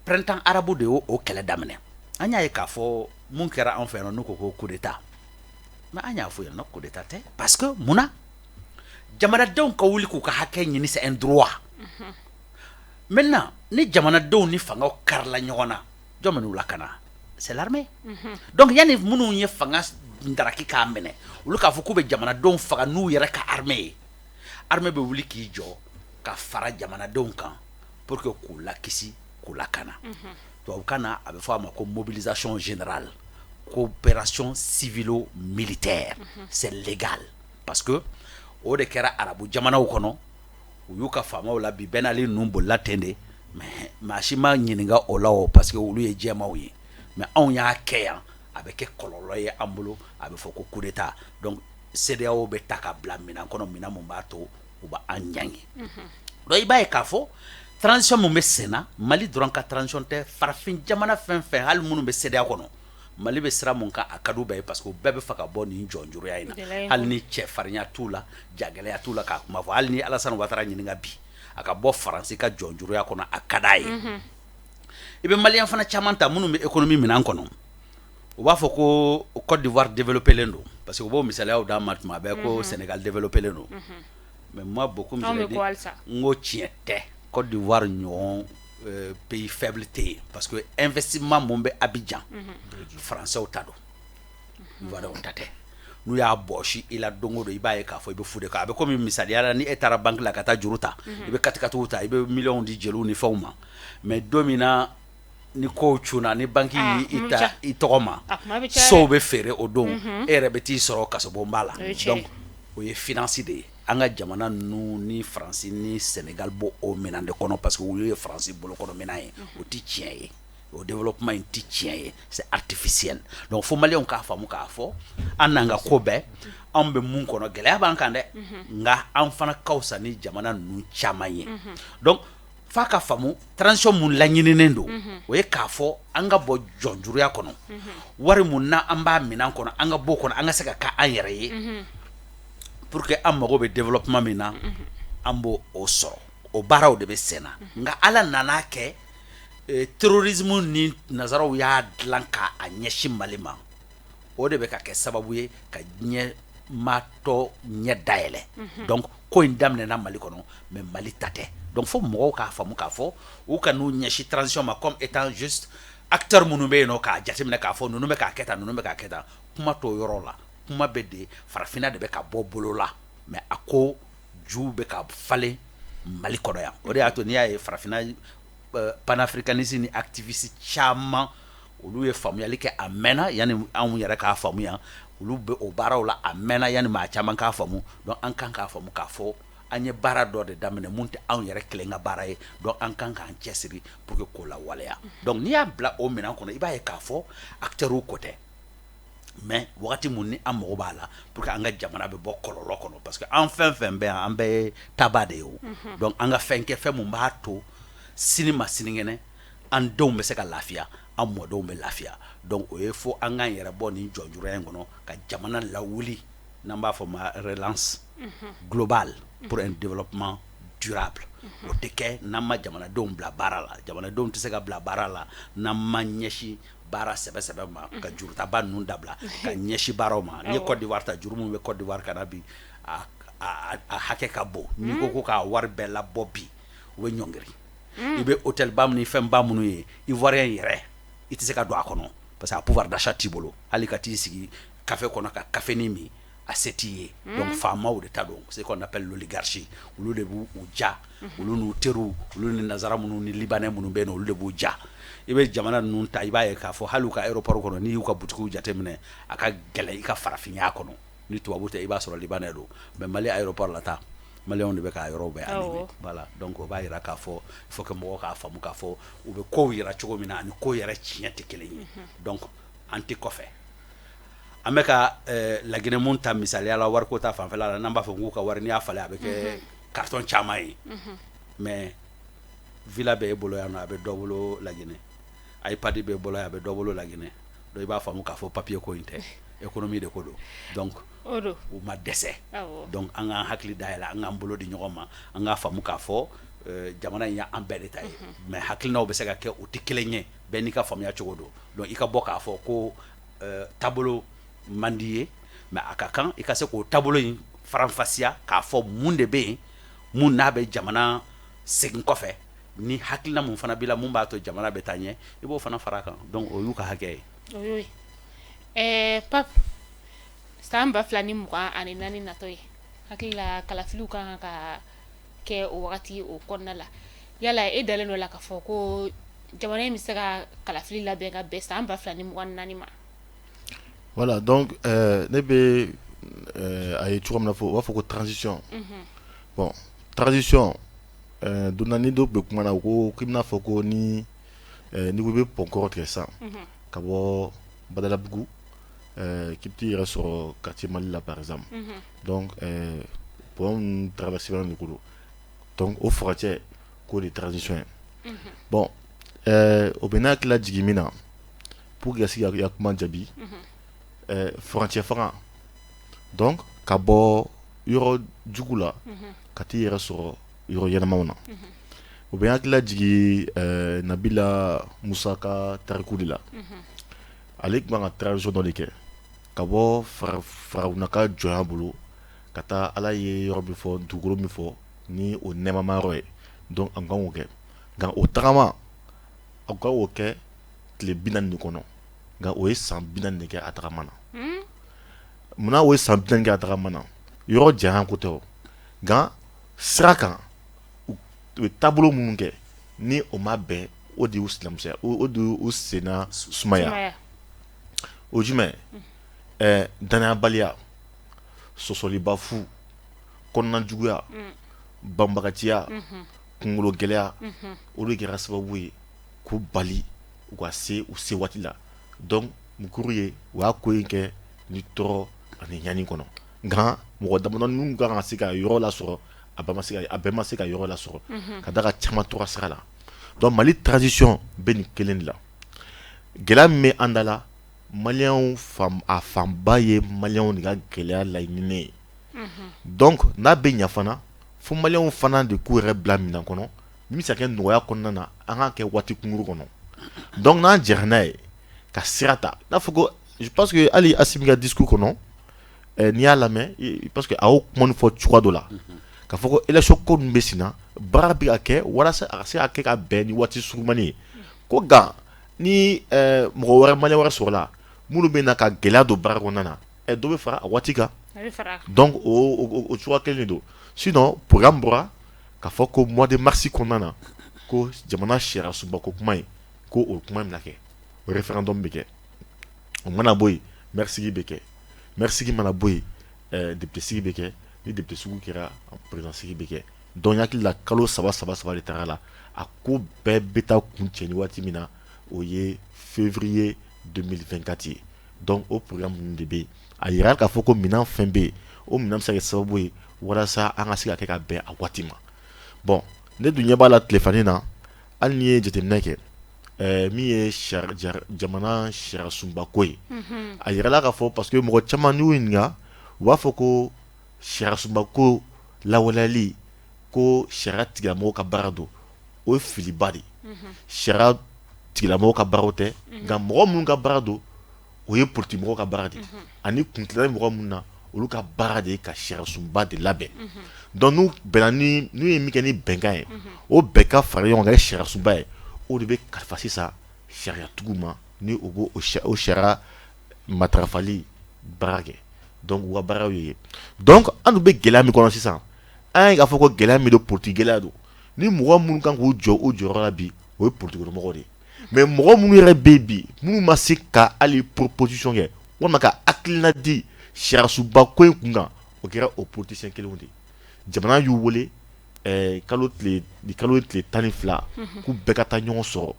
Printemps arabe de y'o o kɛlɛ daminɛ. An y'a ye k'a fɔ mun kɛra an fɛ yan, n'u ko ko coup d'état, mais an y'a fɔ yan nɔ, coup d'état tɛ, parce que mun na? Jamanadenw ka wuli k'u ka hakɛ ɲini, c'est un droit. Maintenant, ni jamanadenw ni fangaw karila ɲɔgɔn na, jɔn bɛ n'u lakana? C'est l'armée. Donc yanni minnu ye fanga daraki k'a minɛ, olu k'a fɔ k'u bɛ jamanadenw faga n'u yɛrɛ ka armée ye, armée bɛ wuli k'i jɔ ka fara jamanadenw kan pour que k'u lakisi, k'u lakana. Tubabukan na, a bɛ fɔ a ma ko mobilisation générale, coopération civilo-militaire. C'est légal, parce que o de kɛra arabu jamanaw kɔnɔ. U y'u ka faamaw la bi. Ben Ali ninnu bolila ten de, mais maa si ma ɲininka o la o, parce que olu ye jɛmaw ye. Mais anw y'a kɛ yan, a bɛ kɛ kɔlɔlɔ ye an bolo, a bɛ fɔ ko coup d'état. Donc CEDEAO bɛ ta ka bila minɛn kɔnɔ, minɛn mun b'a to u b'an ɲangi. Donc i b'a ye k'a fɔ transition mun bɛ sen na, Mali dɔrɔn ka transition tɛ. Farafin jamana fɛn fɛn, hali minnu bɛ CEDEAO kɔnɔ, Mali bɛ sira mun kan, a ka d'u bɛɛ ye, parce que u bɛɛ bɛ fɛ ka bɔ nin jɔnjuruya in na. Hali ni cɛfarinya t'u la, jagɛlɛya t'u la k'a kuma fɔ, hali ni Alassane Ouattara ɲininka bi a ka bɔ Faransi ka jɔnjuruya kɔnɔ, a ka d'a ye. I bɛ maliyɛn fana caman ta minnu bɛ économie minɛn kɔnɔ, u b'a fɔ ko Côte d'Ivoire développé len don, parce que u b'o misaliyaw d'an ma tuma bɛɛ ko Sénégal développé len don. Mais moi, beaucoup, Anw bɛ kɔ halisa. n ko tiɲɛ tɛ. Côte d'Ivoire ɲɔgɔn pays faible tɛ yen, parce que investissement mun bɛ Abidjan, français ta don, Ivoiriens ta tɛ. N'u y'a bɔsi i la don o don, i b'a ye k'a fɔ i bɛ fu de kɛ. A bɛ komi misaliya la, ni e taara banque la ka taa juru ta, i bɛ katikatiw ta, i bɛ miliyɔnw di jeliw ni fɛnw ma. Mais don min na ni kow cunna, ni banque Ah, y'i kuma bɛ ta ca. i tɔgɔ ma, A kuma bɛ caya sow dɛ. bɛ feere o don, e yɛrɛ bɛ t'i sɔrɔ kasobonba la. O ye tiɲɛ Donc ye. o ye finance de ye. An ka jamana ninnu ni Faransi ni Sénégal b'o o minɛn de kɔnɔ, parce que olu ye Faransi bolokɔrɔ minɛn ye. O ti tiɲɛ ye, o développement in ti tiɲɛ ye, c'est artificiel. Donc fo maliyɛnw k'a faamu k'a fɔ an n'an ka ko bɛɛ, anw bɛ mun kɔnɔ, gɛlɛya b'an kan dɛ, nka an fana ka fisa ni jamana ninnu caman ye. Donc f'a ka faamu, transition mun laɲininen don, o ye k'a fɔ an ka bɔ jɔnjuruya kɔnɔ, wari mun na an b'a minɛn kɔnɔ, an ka bɔ o kɔnɔ, an ka se ka kɛ an yɛrɛ ye, pour que an mago bɛ développement min na, an b'o o sɔrɔ. O baaraw de bɛ sen na. Nka Ala nana kɛ terrorisme ni nazaraw y'a dilan k'a ɲɛsin Mali ma, o de bɛ ka kɛ sababu ye ka diɲɛ maa tɔ ɲɛ dayɛlɛ. Donc ko in daminɛna Mali kɔnɔ, mais Mali ta tɛ. Donc fo mɔgɔw k'a faamu k'a fɔ u ka n'u ɲɛsin transition ma comme étant juste acteur minnu bɛ yen nɔ, k'a jateminɛ k'a fɔ ninnu bɛ k'a kɛ tan, ninnu bɛ k'a kɛ tan. Kuma t'o yɔrɔ la. Kuma bɛ de farafinna de bɛ ka bɔ bolo la, mais a ko ju bɛ ka falen Mali kɔnɔ yan. O de y'a to n'i y'a ye farafinna panafricaniste ni activiste caman, olu ye faamuyali kɛ a mɛnna yanni anw yɛrɛ k'a faamuya. Olu bɛ o baaraw la a mɛnna yanni maa caman k'a faamu. Donc an kan k'a faamu k'a fɔ an ye baara dɔ de daminɛ mun tɛ anw yɛrɛ kelen ka baara ye. Donc an kan k'an cɛsiri pour que k'o lawaleya. Donc n'i y'a bila o minɛn kɔnɔ, i b'a ye k'a fɔ acteurs ko tɛ, mais wagati mun ni an mago b'a la pour que an ka jamana bɛ bɔ kɔlɔlɔ kɔnɔ, parce que an fɛn fɛn bɛ yan, an bɛɛ ye taaba de ye o. Donc an ka fɛn kɛ, fɛn mun b'a to sini ma sinikɛnɛ an denw bɛ se ka lafiya, an mɔdenw bɛ lafiya. Donc o ye fo an k'an yɛrɛ bɔ nin jɔnjuruya in kɔnɔ ka jamana lawuli, n'an b'a fɔ ma relance globale pour un développement durable. O tɛ kɛ n'an ma jamanadenw bila baara la. Jamanadenw tɛ se ka bila baara la n'an ma ɲɛsin baara sɛbɛ sɛbɛ ma, ka jurutaba ninnu dabila, ka ɲɛsin baaraw ma. N'i ye Côte d'Ivoire ta, juru min bɛ Côte d'Ivoire ka na bi, a hakɛ ka bon. N'i ko k'a wari bɛɛ labɔ bi, u bɛ ɲɔngiri. I bɛ hôtel ba ni fɛn ba minnu ye, Ivoirien yɛrɛ i tɛ se ka don a kɔnɔ, parce que a pouvoir d'achat t'i bolo. Hali ka t'i sigi café kɔnɔ ka café ni min, a se t'i ye. Donc faamaw de ta don, ce qu'on appelle l'oligarchie, olu de b'u u ja, olu n'u teriw, olu ni nazara minnu ni libanais minnu bɛ yen nɔ, olu de b'u ja. I bɛ jamana ninnu ta, i b'a ye k'a fɔ hali u ka aéroport kɔnɔ, n'i y'u ka butigiw jateminɛ, a ka gɛlɛn i ka farafinya kɔnɔ. Ni tubabu tɛ, i b'a sɔrɔ libanais don. Mais Mali aéroport la ta, maliyɛnw de bɛ k'a yɔrɔw bɛɛ animer. Voilà, donc o b'a yira k'a fɔ il faut que mɔgɔw k'a faamu k'a fɔ u bɛ kow yira cogo min na ani ko yɛrɛ tiɲɛ tɛ kelen ye. Donc an tɛ kɔfɛ. An bɛ ka Laginɛ mun ta misaliya la, wariko ta fanfɛla la, n'an b'a fɔ k'u ka wari, n'i y'a falen a bɛ kɛ carton caman ye, mais villa bɛ e bolo yan nɔ, a bɛ dɔ bolo Laginɛ, iPad b'e bolo yan, a bɛ dɔ bolo Laginɛ. Donc i b'a faamu k'a fɔ papier ko in tɛ. Économie de ko don. Donc u ma dɛsɛ. Donc an k'an hakili dayɛlɛ, an k'an bolo di ɲɔgɔn ma, an k'a faamu k'a fɔ jamana in y'an bɛɛ de ta ye. Mais hakilinaw bɛ se ka kɛ u tɛ kelen ye, bɛɛ n'i ka faamuya cogo don. Donc i ka bɔ k'a fɔ ko taabolo man di ye, mais a ka kan i ka se k'o taabolo in faranfasiya k'a fɔ mun de bɛ yen, mun n'a bɛ jamana segin kɔfɛ, ni hakilina mun fana b'i la mun b'a to jamana bɛ taa ɲɛ, i b'o fana fara a kan. Donc o y'u ka hakɛ ye. O y'o ye. Pape, san 2024 natɔ ye, hakili la kalafiliw kan ka kɛ o wagati o kɔnɔna la. Yala e dalen dɔ la k'a fɔ ko jamana in bɛ se ka kalafili labɛn ka bɛn san 2024 ma? Voilà, donc ne bɛ a ye cogo min na fɔ, u b'a fɔ ko transition. Bon, transition, don na ni dɔw bɛ kuma na, u ko k'i bɛna fɔ ko ni n'i ko i bɛ pont kɔrɔ tigɛ sisan ka bɔ Badalabugu k'i bɛ t'i yɛrɛ sɔrɔ quartier Mali la par exemple. Donc pont ninnu traversé de ko don. Donc o furancɛ k'o de ye transition ye. Bon, o bɛ ne hakili lajigin min na pour que ka se ka kuma jaabi, furancɛ fanga, donc ka bɔ yɔrɔ jugu la ka t'i yɛrɛ sɔrɔ yɔrɔ ɲɛnamaw na. O bɛ n hakili lajigin Nabila Musa ka tariku de la. Ale tun kan ka transition dɔ de kɛ ka bɔ Farawuna ka jɔnya bolo ka taa Ala ye yɔrɔ min fɔ, dugukolo min fɔ ni o nɛɛmama yɔrɔ ye. Donc an kan k'o kɛ, nka o tagama a kan k'o kɛ tile 40 de kɔnɔ, nka o ye san 40 de kɛ a tagama na. Munna o ye san 40 kɛ a tagama na? Yɔrɔ janya ko tɛ o, nka sira kan u ye taabolo minnu kɛ ni o ma bɛn, o de y'u silamusoya, o de y'u senna sumaya. O jumɛn? Danayabaliya, sɔsɔliba fu, kɔnɔna juguya, banbagaciya, kunkolo gɛlɛya, o de kɛra sababu ye k'u bali u ka se u se waati la. Donc mukuru ye u y'a ko in kɛ ni tɔɔrɔ ani ɲani kɔnɔ, nka mɔgɔ damadɔ minnu kan ka se ka yɔrɔ lasɔrɔ, a bɛɛ ma se ka yɔrɔ lasɔrɔ, ka da ka caman tora sira la. Donc Mali transition bɛ nin kelen de la. Gɛlɛya min bɛ an da la, maliyɛnw a fanba ye maliyɛnw de ka gɛlɛya laɲininen ye. Donc n'a bɛ ɲa fana, fo maliyɛnw fana de k'u yɛrɛ bila minɛn kɔnɔ min bɛ se ka kɛ nɔgɔya kɔnɔna na, an k'a kɛ waati kunkuru kɔnɔ. Donc n'an jɛra n'a ye ka sira ta, n'a fɔ ko je pense que hali Asimi ka discours kɔnɔ, n'i y'a lamɛn, parce que a y'o kuma fɔ cogoya dɔ la k'a fɔ ko élection ko ninnu bɛ sen na, baara bɛ ka kɛ walasa a ka se ka kɛ ka bɛn ni waati surumani ye. Ko nka ni mɔgɔ wɛrɛ, maliyɛn wɛrɛ sɔrɔla minnu bɛ na ka gɛlɛya don baara kɔnɔna na, dɔ bɛ fara a waati kan. Donc o cogoya kelen de don. Sinon programme bɔra k'a fɔ ko mois de mars kɔnɔna na, ko jamana sariya sunba ko kuma in, ko o kuma in bɛna kɛ, o référendum bɛ kɛ. O mana bɔ yen, maire sigi bɛ kɛ. Maire sigi mana bɔ yen, député sigi bɛ kɛ. Ni député sigi kɛra, président sigi bɛ kɛ. Donc n hakili la kalo saba saba saba de taara la. A ko bɛɛ bɛ taa kuncɛ ni waati min na, o ye février 2024 ye. Donc o programme ninnu de bɛ yen. A yira k'a fɔ ko minɛn fɛn bɛ yen, o minɛn bɛ se ka kɛ sababu ye walasa an ka se ka kɛ ka bɛn a waati ma. Bon, ne dun ɲɛ b'a la tilefani na, hali n'i ye jateminɛ kɛ, min ye jamana sariya sunba ko ye, a yirala k'a fɔ, parce que mɔgɔ caman n'u ɲininka, u b'a fɔ ko sariya sunba ko lawaleyali, ko sariya tigilamɔgɔw ka baara don. O ye filiba de ye. Sariya tigilamɔgɔw ka baaraw tɛ, nka mɔgɔ minnu ka baara don, o ye politique mɔgɔw ka baara de ye, ani kuntilenna mɔgɔ minnu na, olu ka baara de ye ka sariya sunba de labɛn. Donc n'u bɛnna ni n'u ye min kɛ ni bɛnkan ye, o bɛɛ ka fara ɲɔgɔn kan kɛ sariya sunba ye, o de bɛ kalifa sisan sariyatigiw ma, ni u b'o o sariya matarafali baara kɛ. Donc u ka baara y'o ye. Donc an dun bɛ gɛlɛya min kɔnɔ sisan, an ye k'a fɔ ko gɛlɛya min don, politique gɛlɛya don. Ni mɔgɔ minnu kan k'u jɔ u jɔyɔrɔ la bi, o ye politique mɔgɔw de ye. Mais mɔgɔ minnu yɛrɛ bɛ yen bi, minnu ma se ka hali proposition kɛ walima ka hakilina di sariya sunba ko in kun kan, o kɛra o politicien kelenw de ye. Jamana y'u wele kalo tile ni kalo tile 12 k'u bɛɛ ka taa ɲɔgɔn sɔrɔ,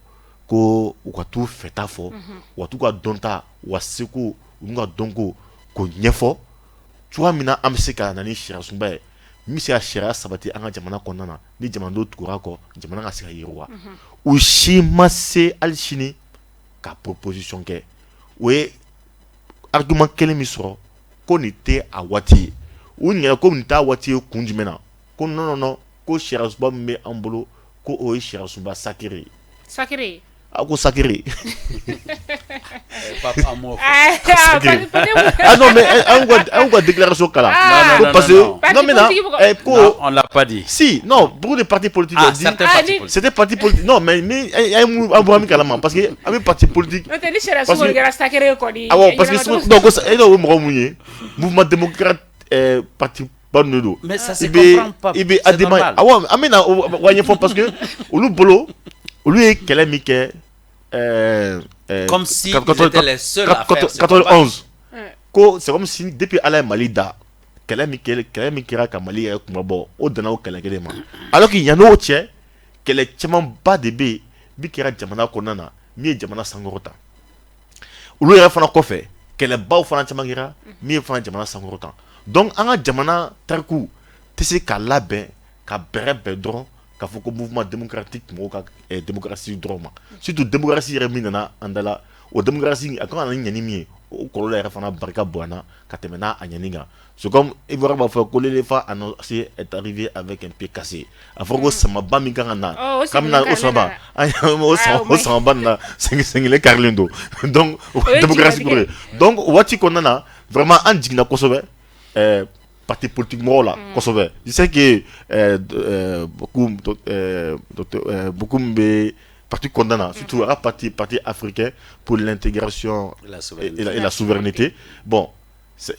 ko u ka t'u fɛta fɔ, u ka t'u ka dɔnta, u ka seko, u ka dɔnko k'o ɲɛfɔ cogoya min na an bɛ se ka na ni sariya sunba ye min bɛ se ka sariya sabati an ka jamana kɔnɔna na, ni jamanadenw tugura kɔ, jamana ka se ka yiriwa. U si ma se hali sini ka proposition kɛ. O ye argument kelen min sɔrɔ ko nin tɛ a waati ye. U ɲinɛ ko nin t'a waati ye kun jumɛn na? Ko non, non, non, ko sariyasunba min bɛ an bolo, ko o ye sariyasunba sacré ye. Sacré. A ko sacré. Papa, an m'o fɔ. Ah non, mais an ka déclaration kalan. Non, non, parce que non, non, mais non, ko Non, on l'a pas dit. Si, non, beaucoup de partis politiques Ah, ont dit. Certains Ah, partis politiques. C'était parti politique. Non, mais an bɔra min kalama, parce que an bɛ parti politique. N'o tɛ, ni sariya sun kɔni kɛra sacré ye kɔni. Awɔ, parce que donc e o ye mɔgɔ mun ye, mouvement démocrate, parti ba ninnu de don. Mais ça se comprend pas. I bɛ C'est ADEMA. normal. Awɔ, an bɛ na o wa ɲɛfɔ, parce que olu bolo, olu ye kɛlɛ min kɛ Comme si ils étaient les seuls à faire ce combat. 91, ko c'est comme si depuis Ala ye Mali da, kɛlɛ min kɛra ka Mali yɛrɛ kunmabɔ, o danna o kɛlɛ kelen ma, alors que yann'o cɛ, kɛlɛ camanba de bɛ yen min kɛra jamana kɔnɔna na, min ye jamana sankɔrɔta. Olu yɛrɛ fana kɔfɛ, kɛlɛbaw fana caman kɛra min ye fana jamana sankɔrɔta. Donc an ka jamana tariku tɛ se ka labɛn ka bɛrɛ bɛn dɔrɔn k'a fɔ ko mouvement démocratique mɔgɔw ka démocratie dɔrɔn ma. Surtout démocratie yɛrɛ min nana an da la, o démocratie a kan ka na ni ɲɛni min ye, o kɔlɔlɔ yɛrɛ fana barika bonyana ka tɛmɛ n'a a ɲɛni kan. C'est comme Ivoire b'a fɔ ko l'éléphant annoncé est arrivé avec un pied cassé. A fɔra ko samaba min kan ka na, Oh, o k'an bɛna o sigilen samaba k'ale an o Ah, sama o o maɲi. samaba nana sen kelen karilen don. Donc O ye démocratie jigilatigɛ. kɔrɔ ye. Donc o waati kɔnɔna na, vraiment an jiginna kosɛbɛ parti politique mɔgɔw la kosɛbɛ. Je sais que beaucoup docteur beaucoup min bɛ parti kɔnɔna na, surtout a ka parti africain pour l'intégration Et la et, souveraineté. et la souveraineté. Bon,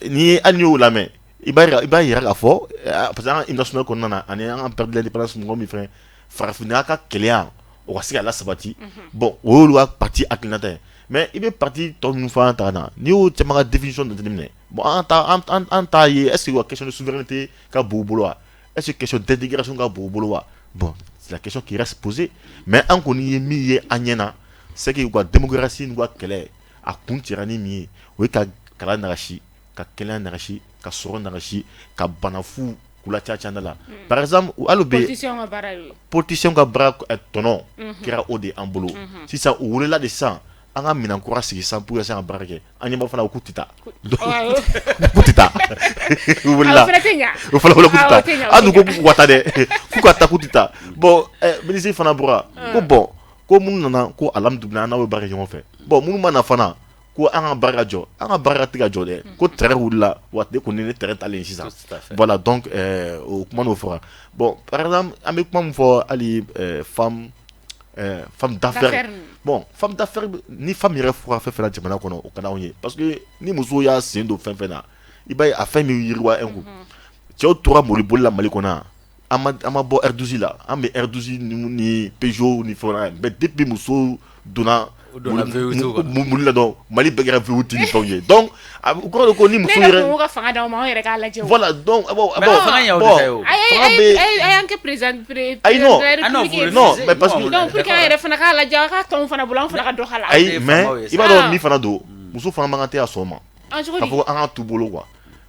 n'i ye, hali n'i y'o lamɛn, i b'a yira k'a fɔ parce que an ka hymne national kɔnɔna na, ani an ka perte de l'indépendance, mɔgɔ min fɛnɛ farafinna ka kɛlɛya o ka se ka lasabati. Bon, o y'olu ka parti hakilinata ye, mais i bɛ parti tɔ ninnu fana ta ka na, n'i y'o caman ka définition jateminɛ, bon, an ta ye, est ce que u ka question de souveraineté ka bon u bolo wa? Est ce que question d'intégration ka bon u bolo wa? Bon, c'est la question qui reste posée. Mais an kɔni ye min ye an ɲɛ na, c'est que u ka démocratie n'u ka kɛlɛ a kun cɛra ni min ye, o ye ka kalan nagasi, ka kɛnɛya nagasi, ka sɔrɔ nagasi, ka banafu k'u la ca ca la. Par exemple, hali bɛ Politicien ka baara ye. Politicien ka baara tɔnɔ kɛra o de an bolo. Sisan u welela de sisan an ka minɛn kura sigi sisan pour que se ka baara kɛ. An ɲɛmɔgɔ fana ko k'u tɛ taa. Awɔ. K'u tɛ taa, u wulila. O fana tɛ ɲa. O fana wele k'u tɛ Ah, o taa. tɛ ɲa, o Hali tɛ n'u ko ɲa. k'u ka taa dɛ, k'u ka taa, k'u tɛ taa. Bon, ministre fana bɔra ko bon, ko minnu nana, ko alhamdulilayi, an n'aw bɛ baara kɛ ɲɔgɔn fɛ. Bon, minnu ma na fana, ko an ka baara ka jɔ, an ka baara tɛ ka jɔ dɛ, ko terrain wulila wa ne kɔni ne terrain talen sisan. Tout à fait. Voilà, donc o kuma n'o fɔra. Bon, par exemple, an bɛ kuma min fɔ hali femme d'affaires. D'affaires. Bon, femme d'affaires ni femme yɛrɛ fɔra fɛn fɛn na jamana kɔnɔ, o ka d'anw ye, parce que ni muso y'a sen don fɛn fɛn na, i b'a ye a fɛn min yiriwa un coup. Cɛw tora mobili boli la Mali kɔnɔ yan, an ma bɔ R12 la, an bɛ R12 ni Peugeot ni fɛnw na, mais depuis muso donna U donna V8 kɔnɔ. mobili la dɔrɔn, Mali bɛɛ kɛra V8 ni fɛnw ye. Donc o kɔrɔ de ko ni Ne muso yɛrɛ yɛrɛ kun k'u ka fanga d'aw ma, anw yɛrɛ k'a lajɛ o. Voilà, donc bon, Mais bon, fanga y'aw de bon, ta ye o. A ye fanga a ye a y'an kɛ président Ayi, non. président de la Ah non, République vous ye. Non, refusez. mais parce Non, que- on est Donc pour que an d'accord. yɛrɛ fana k'a lajɛ, a k'a tɔnw fana bolo, an fana ka dɔ k'a la. Ayi, ye mais faamaw ye i b'a dɔn Ah. min fana don, muso fana man kan tɛ ka sɔn o ma An cogo k'a di? fɔ ko an ka t'u bolo quoi,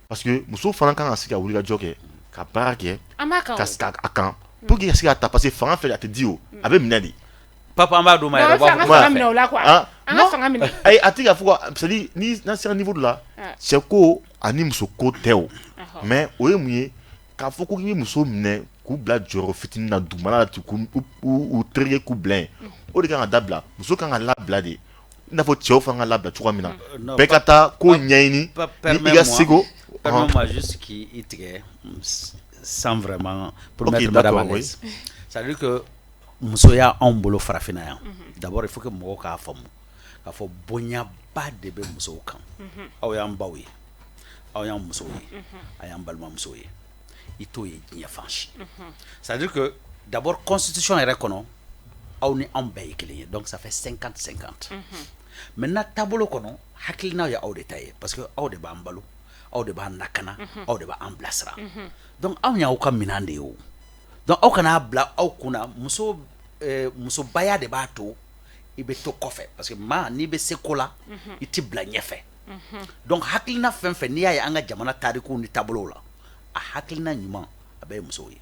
parce que muso fana kan ka se ka wuli ka jɔ kɛ, ka baara kɛ, An b'a kan ka o. se ka a kan pour que ka se ka ta, parce que fanga fɛ a tɛ di, o a bɛ minɛ de. Papa, an b'a d'u ma Non, yɛrɛ, an u b'a bɛ fɛ an fɔ ka k'u b'a fanga fɛ. minɛ o la quoi. Ah, An ka non. fanga minɛ. Ayi, a tɛ ka fɔ ko, c'est à dire ni n'an sera niveau dɔ la, Ah. cɛ ko ani muso ko tɛ o. Ɔhɔ. Mais o ye mun ye? K'a fɔ ko k'i bɛ muso minɛ k'u bila jɔyɔrɔ fitinin na dugumana la ten, k'u u tereke k'u bila yen, o de kan ka dabila. Muso kan ka labila de i n'a fɔ cɛw fana ka labila cogoya min na. Non, Bɛɛ ka taa ko ɲɛɲini ni i ka seko. Permets-moi juste k'i tigɛ sans vraiment pour Ok, mettre madame à d'accord, oui. l'aise. C'est-à-dire que musoya anw bolo farafinna yan, d'abord il faut que mɔgɔw k'a faamu k'a fɔ bonyaba de bɛ musow kan. Aw y'an baw ye, aw y'an musow ye, a y'an balimamusow ye, i t'o ye diɲɛ fan si. C'est-à-dire que d'abord constitution yɛrɛ kɔnɔ, aw ni anw bɛɛ ye kelen ye, donc ça fait 50 50. Maintenant taabolo kɔnɔ, hakilinaw ye aw de ta ye, parce que aw de b'an balo, aw de b'an lakana, aw de b'an bilasira. Donc anw y'aw ka minɛn de ye o. Donc aw kana bila aw kunna muso musobaya de b'a to i bɛ to kɔfɛ, parce que maa n'i bɛ se ko la, i tɛ bila ɲɛfɛ. Donc hakilina fɛn fɛn n'i y'a ye an ka jamana tarikuw ni taabolow la, a hakilina ɲuman a bɛɛ ye musow ye.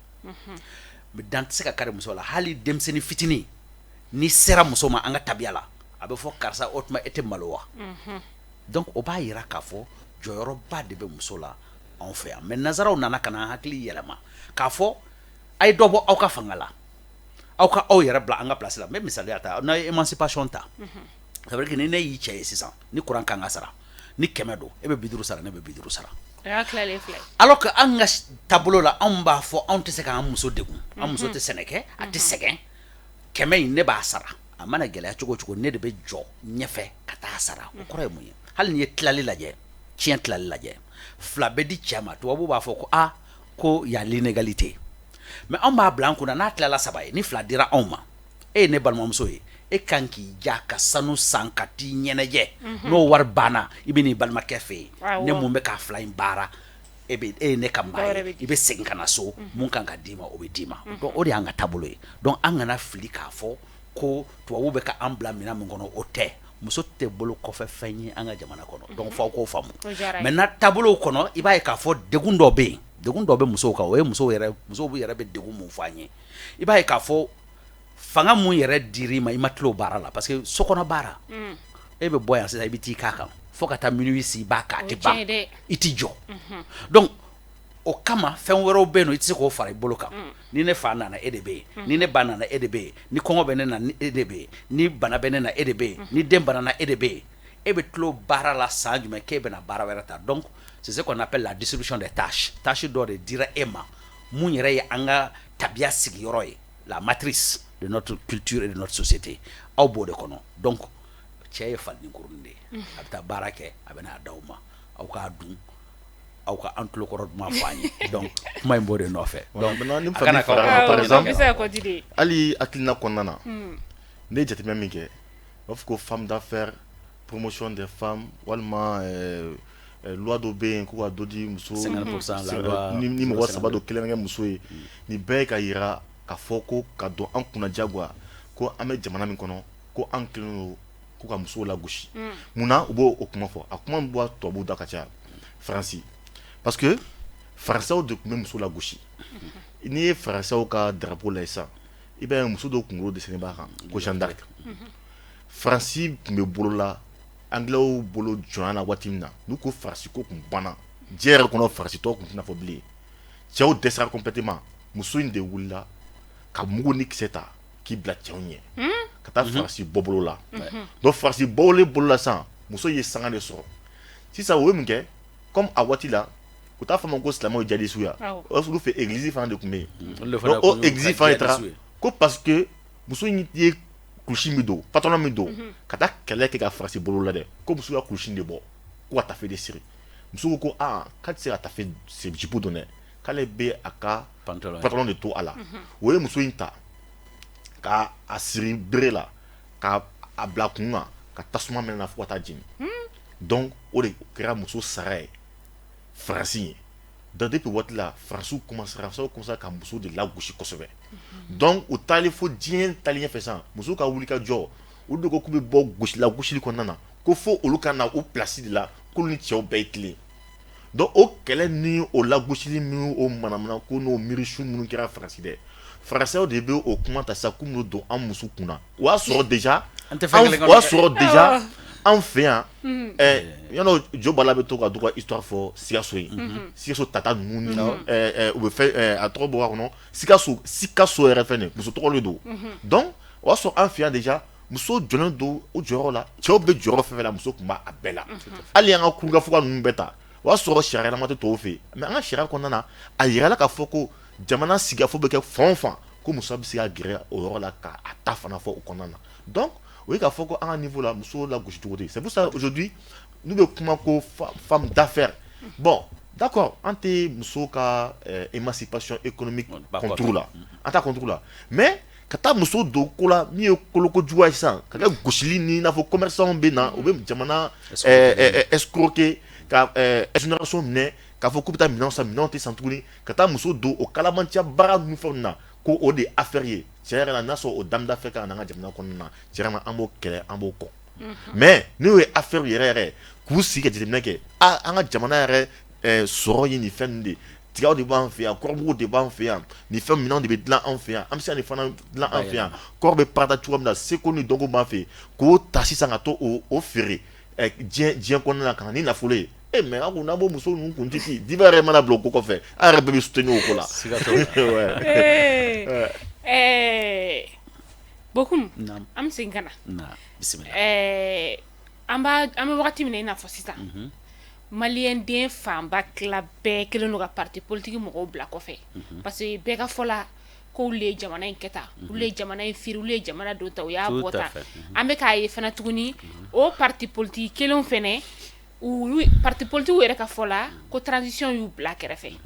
Mais dan tɛ se ka kari muso la. Hali denmisɛnnin fitinin, n'i sera muso ma an ka tabiya la, a bɛ fɔ karisa, o tuma e tɛ malo wa? Donc o b'a jira k'a fɔ jɔyɔrɔba de bɛ muso la anw fɛ yan. Mais nanzaraw nana ka na an hakili yɛlɛma k'a fɔ a ye dɔ bɔ aw ka fanga la, aw ka aw yɛrɛ bila an ka place la. N bɛ misaliya ta, n'a ye émancipation ta, ça veut dire que ni ne y'i cɛ ye sisan, ni courant kan ka sara, ni 100 don, e bɛ 50 sara, ne bɛ 50 sara. Alors que an ka taabolo la, anw b'a fɔ anw tɛ se k'an muso degun, an muso tɛ sɛnɛ kɛ, a tɛ sɛgɛn, 100 in ne b'a sara, a mana gɛlɛya cogo o cogo, ne de bɛ jɔ ɲɛfɛ ka taa sara. O kɔrɔ ye mun ye? Hali n'i ye tilali lajɛ, tiɲɛ tilali lajɛ, fila bɛ di cɛ ma, tubabu b'a fɔ ko aa ko y a l'inégalité. Mais anw b'a bila an kunna, n'a tilala saba ye, ni fila dira anw ma, e ye ne balimamuso ye, e kan k'i ja ka sanu san ka t'i ɲɛnajɛ, n'o wari banna, i bɛ n'i balimakɛ fɛ yen, ne mun bɛ k'a fila in baara, e e ye ne ka maa ye, i bɛ segin ka na so, mun kan ka d'i ma, o bɛ d'i ma. Donc o de y'an ka taabolo ye. Donc an kana fili k'a fɔ ko tubabu bɛ ka an bila minɛn min kɔnɔ, o tɛ. Muso tɛ bolo kɔfɛ fɛn ye an ka jamana kɔnɔ. Donc f'aw k'o faamu. Maintenant taabolow kɔnɔ, i b'a ye k'a fɔ degun dɔ bɛ yen, degun dɔ bɛ musow kan, o ye musow yɛrɛ, musow yɛrɛ bɛ degun mun fɔ an ye. I b'a ye k'a fɔ fanga mun yɛrɛ dir'i ma, i ma tila o baara la, parce que sokɔnɔ baara, e bɛ bɔ yan sisan, i bɛ t'i k'a kan fo ka taa minuit si, i b'a kɛ, a tɛ ban, i t'i jɔ. Donc o kama fɛn wɛrɛw bɛ yen nɔ, i tɛ se k'o fara i bolo kan. Ni ne fa nana, e de bɛ yen. Ni ne ba nana, e de bɛ yen. Ni kɔngɔ bɛ ne na, e de bɛ yen. Ni bana bɛ ne na, e de bɛ yen. Ni den banana, e de bɛ yen. E bɛ tulo baara la san jumɛn k'e bɛna baara wɛrɛ ta? Donc c'est ce qu'on appelle la distribution des tâches. Tâche dɔ de dira e ma, mun yɛrɛ ye an ka tabiya sigiyɔrɔ ye, la matrice de notre culture et de notre société, aw b'o de kɔnɔ. Donc cɛ ye falinin kurunin de ye, a bɛ taa baara kɛ, a bɛ n'a d'aw ma, aw k'a dun, aw ka an tulokɔrɔ duman fɔ an ye. Donc kuma in b'o de nɔfɛ. Donc a kana par exemple, hali hakilina kɔnɔna na, ne ye jateminɛ min kɛ, u b'a fɔ ko femme d'affaires, promotion des femmes, walima loi dɔ bɛ yen ko ka dɔ di muso, ni mɔgɔ saba don, kelen kɛ muso ye. Nin bɛɛ ye ka yira ka fɔ ko ka don an kunna diyagoya ko an bɛ jamana min kɔnɔ, ko an kelen don ko ka musow lagosi. Munna u b'o kuma fɔ? A kuma bɔ tubabuw da ka caya, Faransi, parce que Faransɛw de tun bɛ muso lagosi. N'i ye Faransɛw ka drapeau lajɛ sisan, i b'a ye muso dɔw kunkolo dessiné b'a kan ko Jeanne d'Arc. Faransi tun bɛ bolola Anglais bolo jɔnya la waati min na, n'u ko Faransi ko tun banna diɲɛ yɛrɛ kɔnɔ, Faransi tɔw tun tɛna fɔ bilen, cɛw dɛsɛra complètement, muso in de wulila ka mugu ni kisɛ ta k'i bila cɛw ɲɛ ka taa Faransi bɔ bolo la. Donc Faransi bɔlen bolo la sisan, muso ye sanga de sɔrɔ sisan. O ye mun kɛ? Comme a waati la, u t'a fɔ ma ko silamɛw djihadistes ya, o y'a sɔrɔ olu fɛ église fana de tun bɛ yen. Donc o église fana de taara ko parce que muso in ye kulusi min don, pantalon min don, ka taa kɛlɛ kɛ ka Faransi bolo la dɛ, ko muso ka kulusi de bɔ ko ka tafe de siri. Muso ko ko aa, k'a tɛ se ka tafe jupe don dɛ, k'ale bɛ a ka pantalon de to a la. O ye muso in ta ka a siri bere la, ka a bila kun kan, ka tasuma mɛnɛ na fo ka taa jeni. Donc o de kɛra muso sara ye Faransi ye. Donc depuis waati la, Faransiw commencera, Faransiw commencera ka muso de lagosi kosɛbɛ. Donc u taalen fo diɲɛ taalen ɲɛfɛ sisan, musow ka wuli ka jɔ, olu de ko k'u bɛ bɔ gosi lagosili kɔnɔna na, ko fo olu ka na u place de la, k'olu ni cɛw bɛɛ ye kelen. Donc o kɛlɛ ni o lagosili min, o manamana ko n'o miirisu minnu kɛra Faransi dɛ, Faransɛw de bɛ o kuma ta sisan k'u b'o don an muso kunna. O y'a sɔrɔ déjà, o y'a sɔrɔ déjà an fɛ yan, yan'o Jo Bala bɛ to ka du ka histoire fɔ Sikaso ye, Sikaso tata ninnu ni u bɛ fɛn, a tɔgɔ bɔ a kɔnɔ, Sikaso, Sikaso yɛrɛ fɛn muso tɔgɔ de don. Donc o y'a sɔrɔ an fɛ yan déjà muso jɔlen don o jɔyɔrɔ la, cɛw bɛ jɔyɔrɔ fɛn fɛn la, muso tun b'a bɛɛ la. Hali an ka kurukafuga ninnu bɛɛ ta, o y'a sɔrɔ sariya ɲɛnama tɛ tɔw fɛ yen, mais an ka sariya kɔnɔna na, a yirala k'a fɔ ko jamana sigikafɔ bɛ kɛ fan o fan, ko muso bɛ se ka gɛrɛ o yɔrɔ la k'a ta fana fɔ o kɔnɔna na. Donc o ye k'a fɔ ko an ka niveau la, muso lagosi cogo tɛ. C'est pour ça aujourd'hui n'u bɛ kuma ko femme d'affaires, bon d'accord, an tɛ muso ka émancipation économique contre la, an t'a contre la, mais ka taa muso don ko la min ye koloko juguya ye sisan, ka kɛ gosili ni i n'a fɔ commerçant bɛ na, u bɛ jamana escroquer, ka exonération minɛ k'a fɔ k'u bɛ taa minɛnw san, minɛnw tɛ san tuguni, ka taa muso don o kalabanciya baara ninnu fɛnw na, ko o de ye affaire ye. Tiɲɛ yɛrɛ la, n'a sɔrɔ o dame d'affaires kan ka na an ka jamana kɔnɔna na, tiɲɛ yɛrɛ la, an b'o kɛlɛ, an b'o kɔn. Mais n'o ye affaire yɛrɛ yɛrɛ k'u sigi ka jateminɛ kɛ, ah, an ka jamana yɛrɛ sɔrɔ ye nin fɛn ninnu de ye, tigaw de b'an fɛ yan, kɔrɔbugu de b'an fɛ yan, nin fɛn minɛnw de bɛ dilan an fɛ yan, an bɛ se ka nin fana dilan an fɛ yan, kɔrɔ bɛ parata cogo min na, seko ni dɔnko b'an fɛ yen, k'o ta sisan ka to o feere. Diɲɛ kɔnɔna na ka na ni nafolo ye. E mais an kun n'an b'o muso ninnu kun titi, Diba yɛrɛ mana bila o ko kɔfɛ, an yɛrɛ bɛɛ bɛ soutenir o ko la. Siga t'o la. Bokum, an bɛ segin ka na. Bisimila. An bɛ wagati min na i n'a fɔ sisan, maliyɛn den fanba tila bɛɛ kelen don ka parti politique mɔgɔw bila kɔfɛ, parce que bɛɛ ka fɔ la k'olu ye jamana in kɛ tan, olu ye jamana in firi, olu ye jamana don ta, u y'a bɔ tan. An bɛ k'a ye fana tuguni, o parti politique kelenw fana, u parti politique yɛrɛ ka fɔ la ko transition y'u bila kɛrɛfɛ.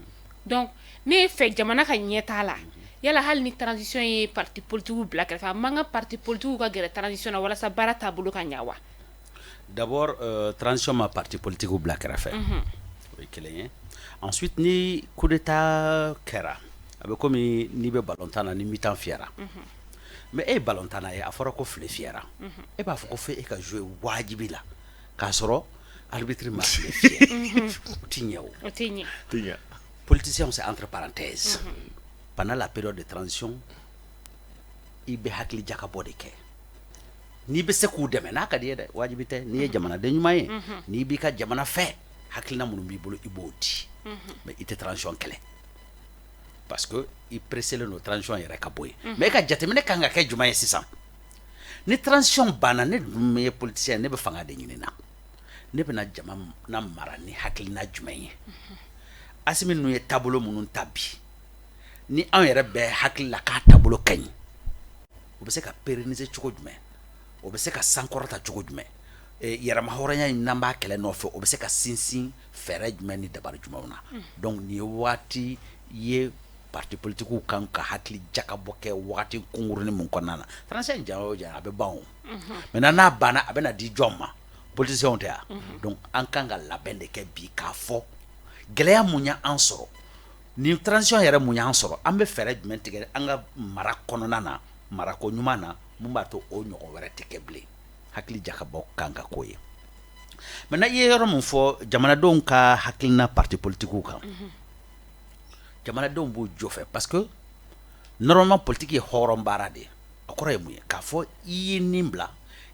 Donc ne fɛ jamana ka ɲɛ la, yala hali ni transition ye parti politique bila kɛrɛfɛ, a man ka parti politique ka gɛrɛ transition na walasa baara taabolo ka ɲɛ wa? D'abord, transition ma parti politique bila kɛrɛfɛ, o ye kelen ye. Ensuite, ni coup d'état kɛra, a bɛ komi n'i bɛ balontan na, ni mi-temps fiyɛra. Mais e ye balontan na ye, a fɔra ko file fiyɛra, e b'a fɔ ko fo e ka jouer wajibi la k'a sɔrɔ arbitre ma file fiyɛ. O ti ɲɛ o. O tɛ ɲɛ. Politiciens, c'est entre parenthèses. Pendant la période de transition, i bɛ hakili jakabɔ de kɛ. N'i bɛ se k'u dɛmɛ, n'a ka di ye dɛ, wajibi tɛ. N'i ye jamanaden ɲuman ye, n'i b'i ka jamana fɛ, hakilina minnu b'i bolo, i b'o di. Mais i tɛ transition kɛlɛ, parce que i pressé don transition yɛrɛ ka bɔ yen. Mais e ka jateminɛ kan ka kɛ jumɛn ye sisan? Ni transition banna, ne dun ye politicien, ne bɛ fanga de ɲini na, ne bɛna jamana mara ni hakilina jumɛn ye? Asimi ninnu ye taabolo minnu ta bi, ni anw yɛrɛ bɛ hakili la k'a taabolo ka ɲi, o bɛ se ka pérenniser cogo jumɛn? O bɛ se ka sankɔrɔta cogo jumɛn? Yɛrɛma hɔrɔnya in n'an b'a kɛlɛ nɔfɛ, o bɛ se ka sinsin fɛɛrɛ jumɛn ni dabari jumɛnw na? Donc nin ye waati ye parti politiques kan ka hakili jakabɔ kɛ waati kunkurunin mun kɔnɔna na. Transition janya o janya, a bɛ ban o. Maintenant, n'a banna, a bɛna di jɔn ma? Politiciens tɛ yan. Donc an kan ka labɛn de kɛ bi k'a fɔ gɛlɛya mun y'an sɔrɔ nin transition yɛrɛ, mun y'an sɔrɔ, an bɛ fɛɛrɛ jumɛn tigɛ an ka mara kɔnɔna na, marako ɲuman na, mun b'a to o ɲɔgɔn wɛrɛ tɛ kɛ bilen. Hakili jakabɔ kan ka k'o ye. Maintenant, i ye yɔrɔ mun fɔ, jamanadenw ka hakilina parti politiques kan, jamanadenw b'u jɔ fɛ, parce que normalement politique ye hɔrɔn baara de ye. A kɔrɔ ye mun ye? K'a fɔ i ye nin bila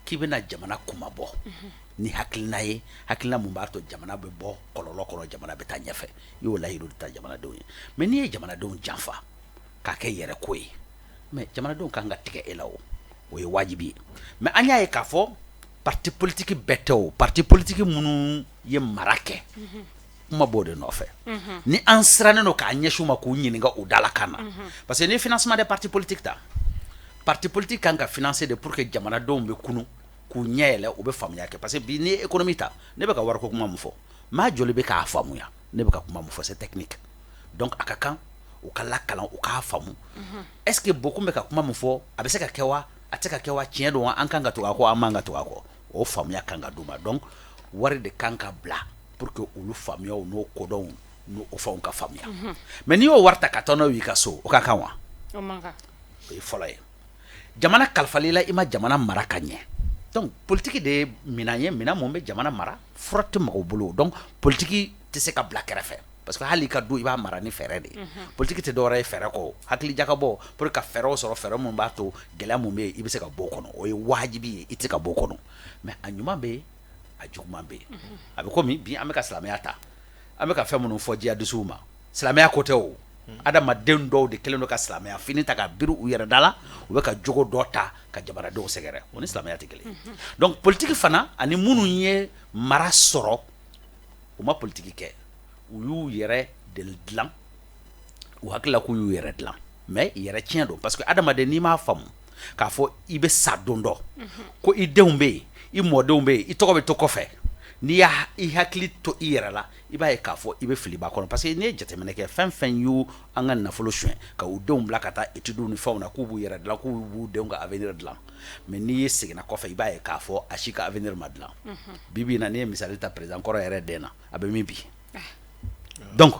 k'i bɛna jamana kumabɔ ni hakilina ye, hakilina mun b'a to jamana bɛ bɔ kɔlɔlɔ kɔnɔ, jamana bɛ taa ɲɛfɛ. I y'o layidu ta jamanadenw ye. Mais n'i ye jamanadenw janfa k'a kɛ yɛrɛ ko ye, mais jamanadenw kan ka tigɛ e la, o o ye wajibi ye. Mais an y'a ye k'a fɔ parti politique bɛɛ tɛ o. Parti politique minnu ye mara kɛ, kuma b'o de nɔfɛ. Ni an sirannen don k'a ɲɛsin u ma k'u ɲininka u dalakan na, parce que ni financement des partis politiques ta, parti politique kan ka financer de pour que jamanadenw bɛ kunu k'u ɲɛ yɛlɛ, u bɛ faamuya kɛ. Parce que bi, n'i ye économie ta, ne bɛ ka wariko kuma mun fɔ, maa joli bɛ k'a faamuya? Ne bɛ ka kuma mun fɔ, c'est technique. Donc a ka kan u ka lakalan, u k'a faamu. Est ce que Bokum bɛ ka kuma mun fɔ, a bɛ se ka kɛ wa, a tɛ se ka kɛ wa, tiɲɛ don wa, an kan ka tugu a kɔ, an man ka tugu a kɔ? O faamuya kan ka d'u ma. Donc wari de kan ka bila pour que olu faamuyaw n'o kodɔnw n'o fɛnw ka faamuya. Mais n'i y'o wari ta ka taa n'o y'i ka so, o ka kan wa? O man kan. O ye fɔlɔ ye. Jamana kalifali la, i ma jamana mara ka ɲɛ. Donc politique de ye minɛn ye, minɛn mun bɛ jamana mara. Fura tɛ mɔgɔw bolo. Donc politique tɛ se ka bila kɛrɛfɛ, parce que hali i ka du, i b'a mara ni fɛɛrɛ de ye. Politique tɛ dɔwɛrɛ ye fɛɛrɛ kɔ, hakili jakabɔ pour que ka fɛɛrɛw sɔrɔ, fɛɛrɛ mun b'a to gɛlɛya mun bɛ yen, i bɛ se ka bɔ o kɔnɔ. O ye wajibi ye, i tɛ se ka bɔ o kɔnɔ. Mais a ɲuman bɛ yen, a juguman bɛ yen. A bɛ komi bi an bɛ ka silamɛya ta, an bɛ ka fɛn minnu fɔ jihadisiw ma, silamɛya ko tɛ o. Adamaden dɔw de kɛlen don ka silamɛya fini ta ka biri u yɛrɛ da la, u bɛ ka jogo dɔ ta ka jamanadenw sɛgɛrɛ. O ni silamɛya tɛ kelen. Donc politique fana, ani minnu ye mara sɔrɔ, u ma politique kɛ, u y'u yɛrɛ de dilan, u hakili la k'u y'u yɛrɛ dilan, mais yɛrɛ tiɲɛ don. Parce que adamaden, n'i m'a faamu k'a fɔ i bɛ sa don dɔ, ko i denw bɛ yen, i mɔdenw bɛ yen, i tɔgɔ bɛ to kɔfɛ, n'i y'a i hakili to i yɛrɛ la, i b'a ye k'a fɔ i bɛ filiba kɔnɔ. Parce que n'i ye jateminɛ kɛ, fɛn fɛn y'u an ka nafolo suɲɛ ka u denw bila ka taa études ni fɛnw na, k'u b'u yɛrɛ dilan, k'u b'u denw ka avenir dilan, mais n'i ye seginna kɔfɛ, i b'a ye k'a fɔ a si ka avenir ma dilan. Bi bi in na, n'i ye misali ta président kɔrɔ yɛrɛ den na, a bɛ min bi? Donc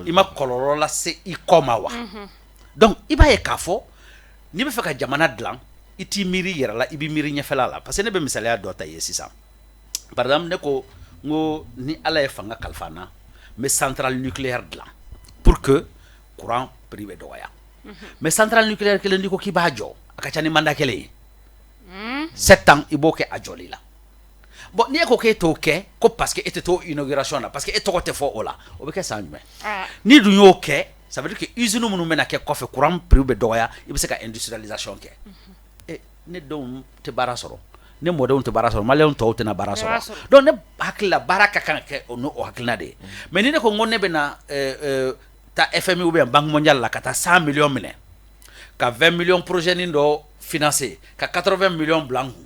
i ma kɔlɔlɔ lase i kɔ ma wa? Donc i b'a ye k'a fɔ n'i bɛ fɛ ka jamana dilan, i t'i miiri i yɛrɛ la, i b'i miiri ɲɛfɛla la. Parce que ne bɛ misaliya dɔ ta i ye sisan. Par exemple, ne ko n ko ni Ala ye fanga kalifa n na, n bɛ centrale nucléaire dilan pour que courant prix bɛ dɔgɔya. Mais centrale nucléaire kelen, n'i ko k'i b'a jɔ, a ka ca ni mandat kelen ye, 7 ans i b'o kɛ a jɔli la. Bon, n'i e ko k'e t'o kɛ ko parce que e tɛ t'o inauguration na, parce que e tɔgɔ tɛ fɔ o la, o bɛ kɛ san jumɛn? N'i dun y'o kɛ, ça veut dire que usine minnu bɛna kɛ kɔfɛ, courant prix bɛ dɔgɔya, i bɛ se ka industrialisation kɛ. Ne denw tɛ baara sɔrɔ, ne mɔdenw tɛ baara sɔrɔ, maliyɛnw tɔw tɛna baara sɔrɔ. Donc ne hakili la, baara ka kan ka kɛ n'o hakilina de ye. Mais ni ne ko n ko ne bɛna taa FMI ou bien Banque mondiale la ka taa 100 millions minɛ ka 20 millions projet nin dɔ financer, ka 80 millions bila n kun,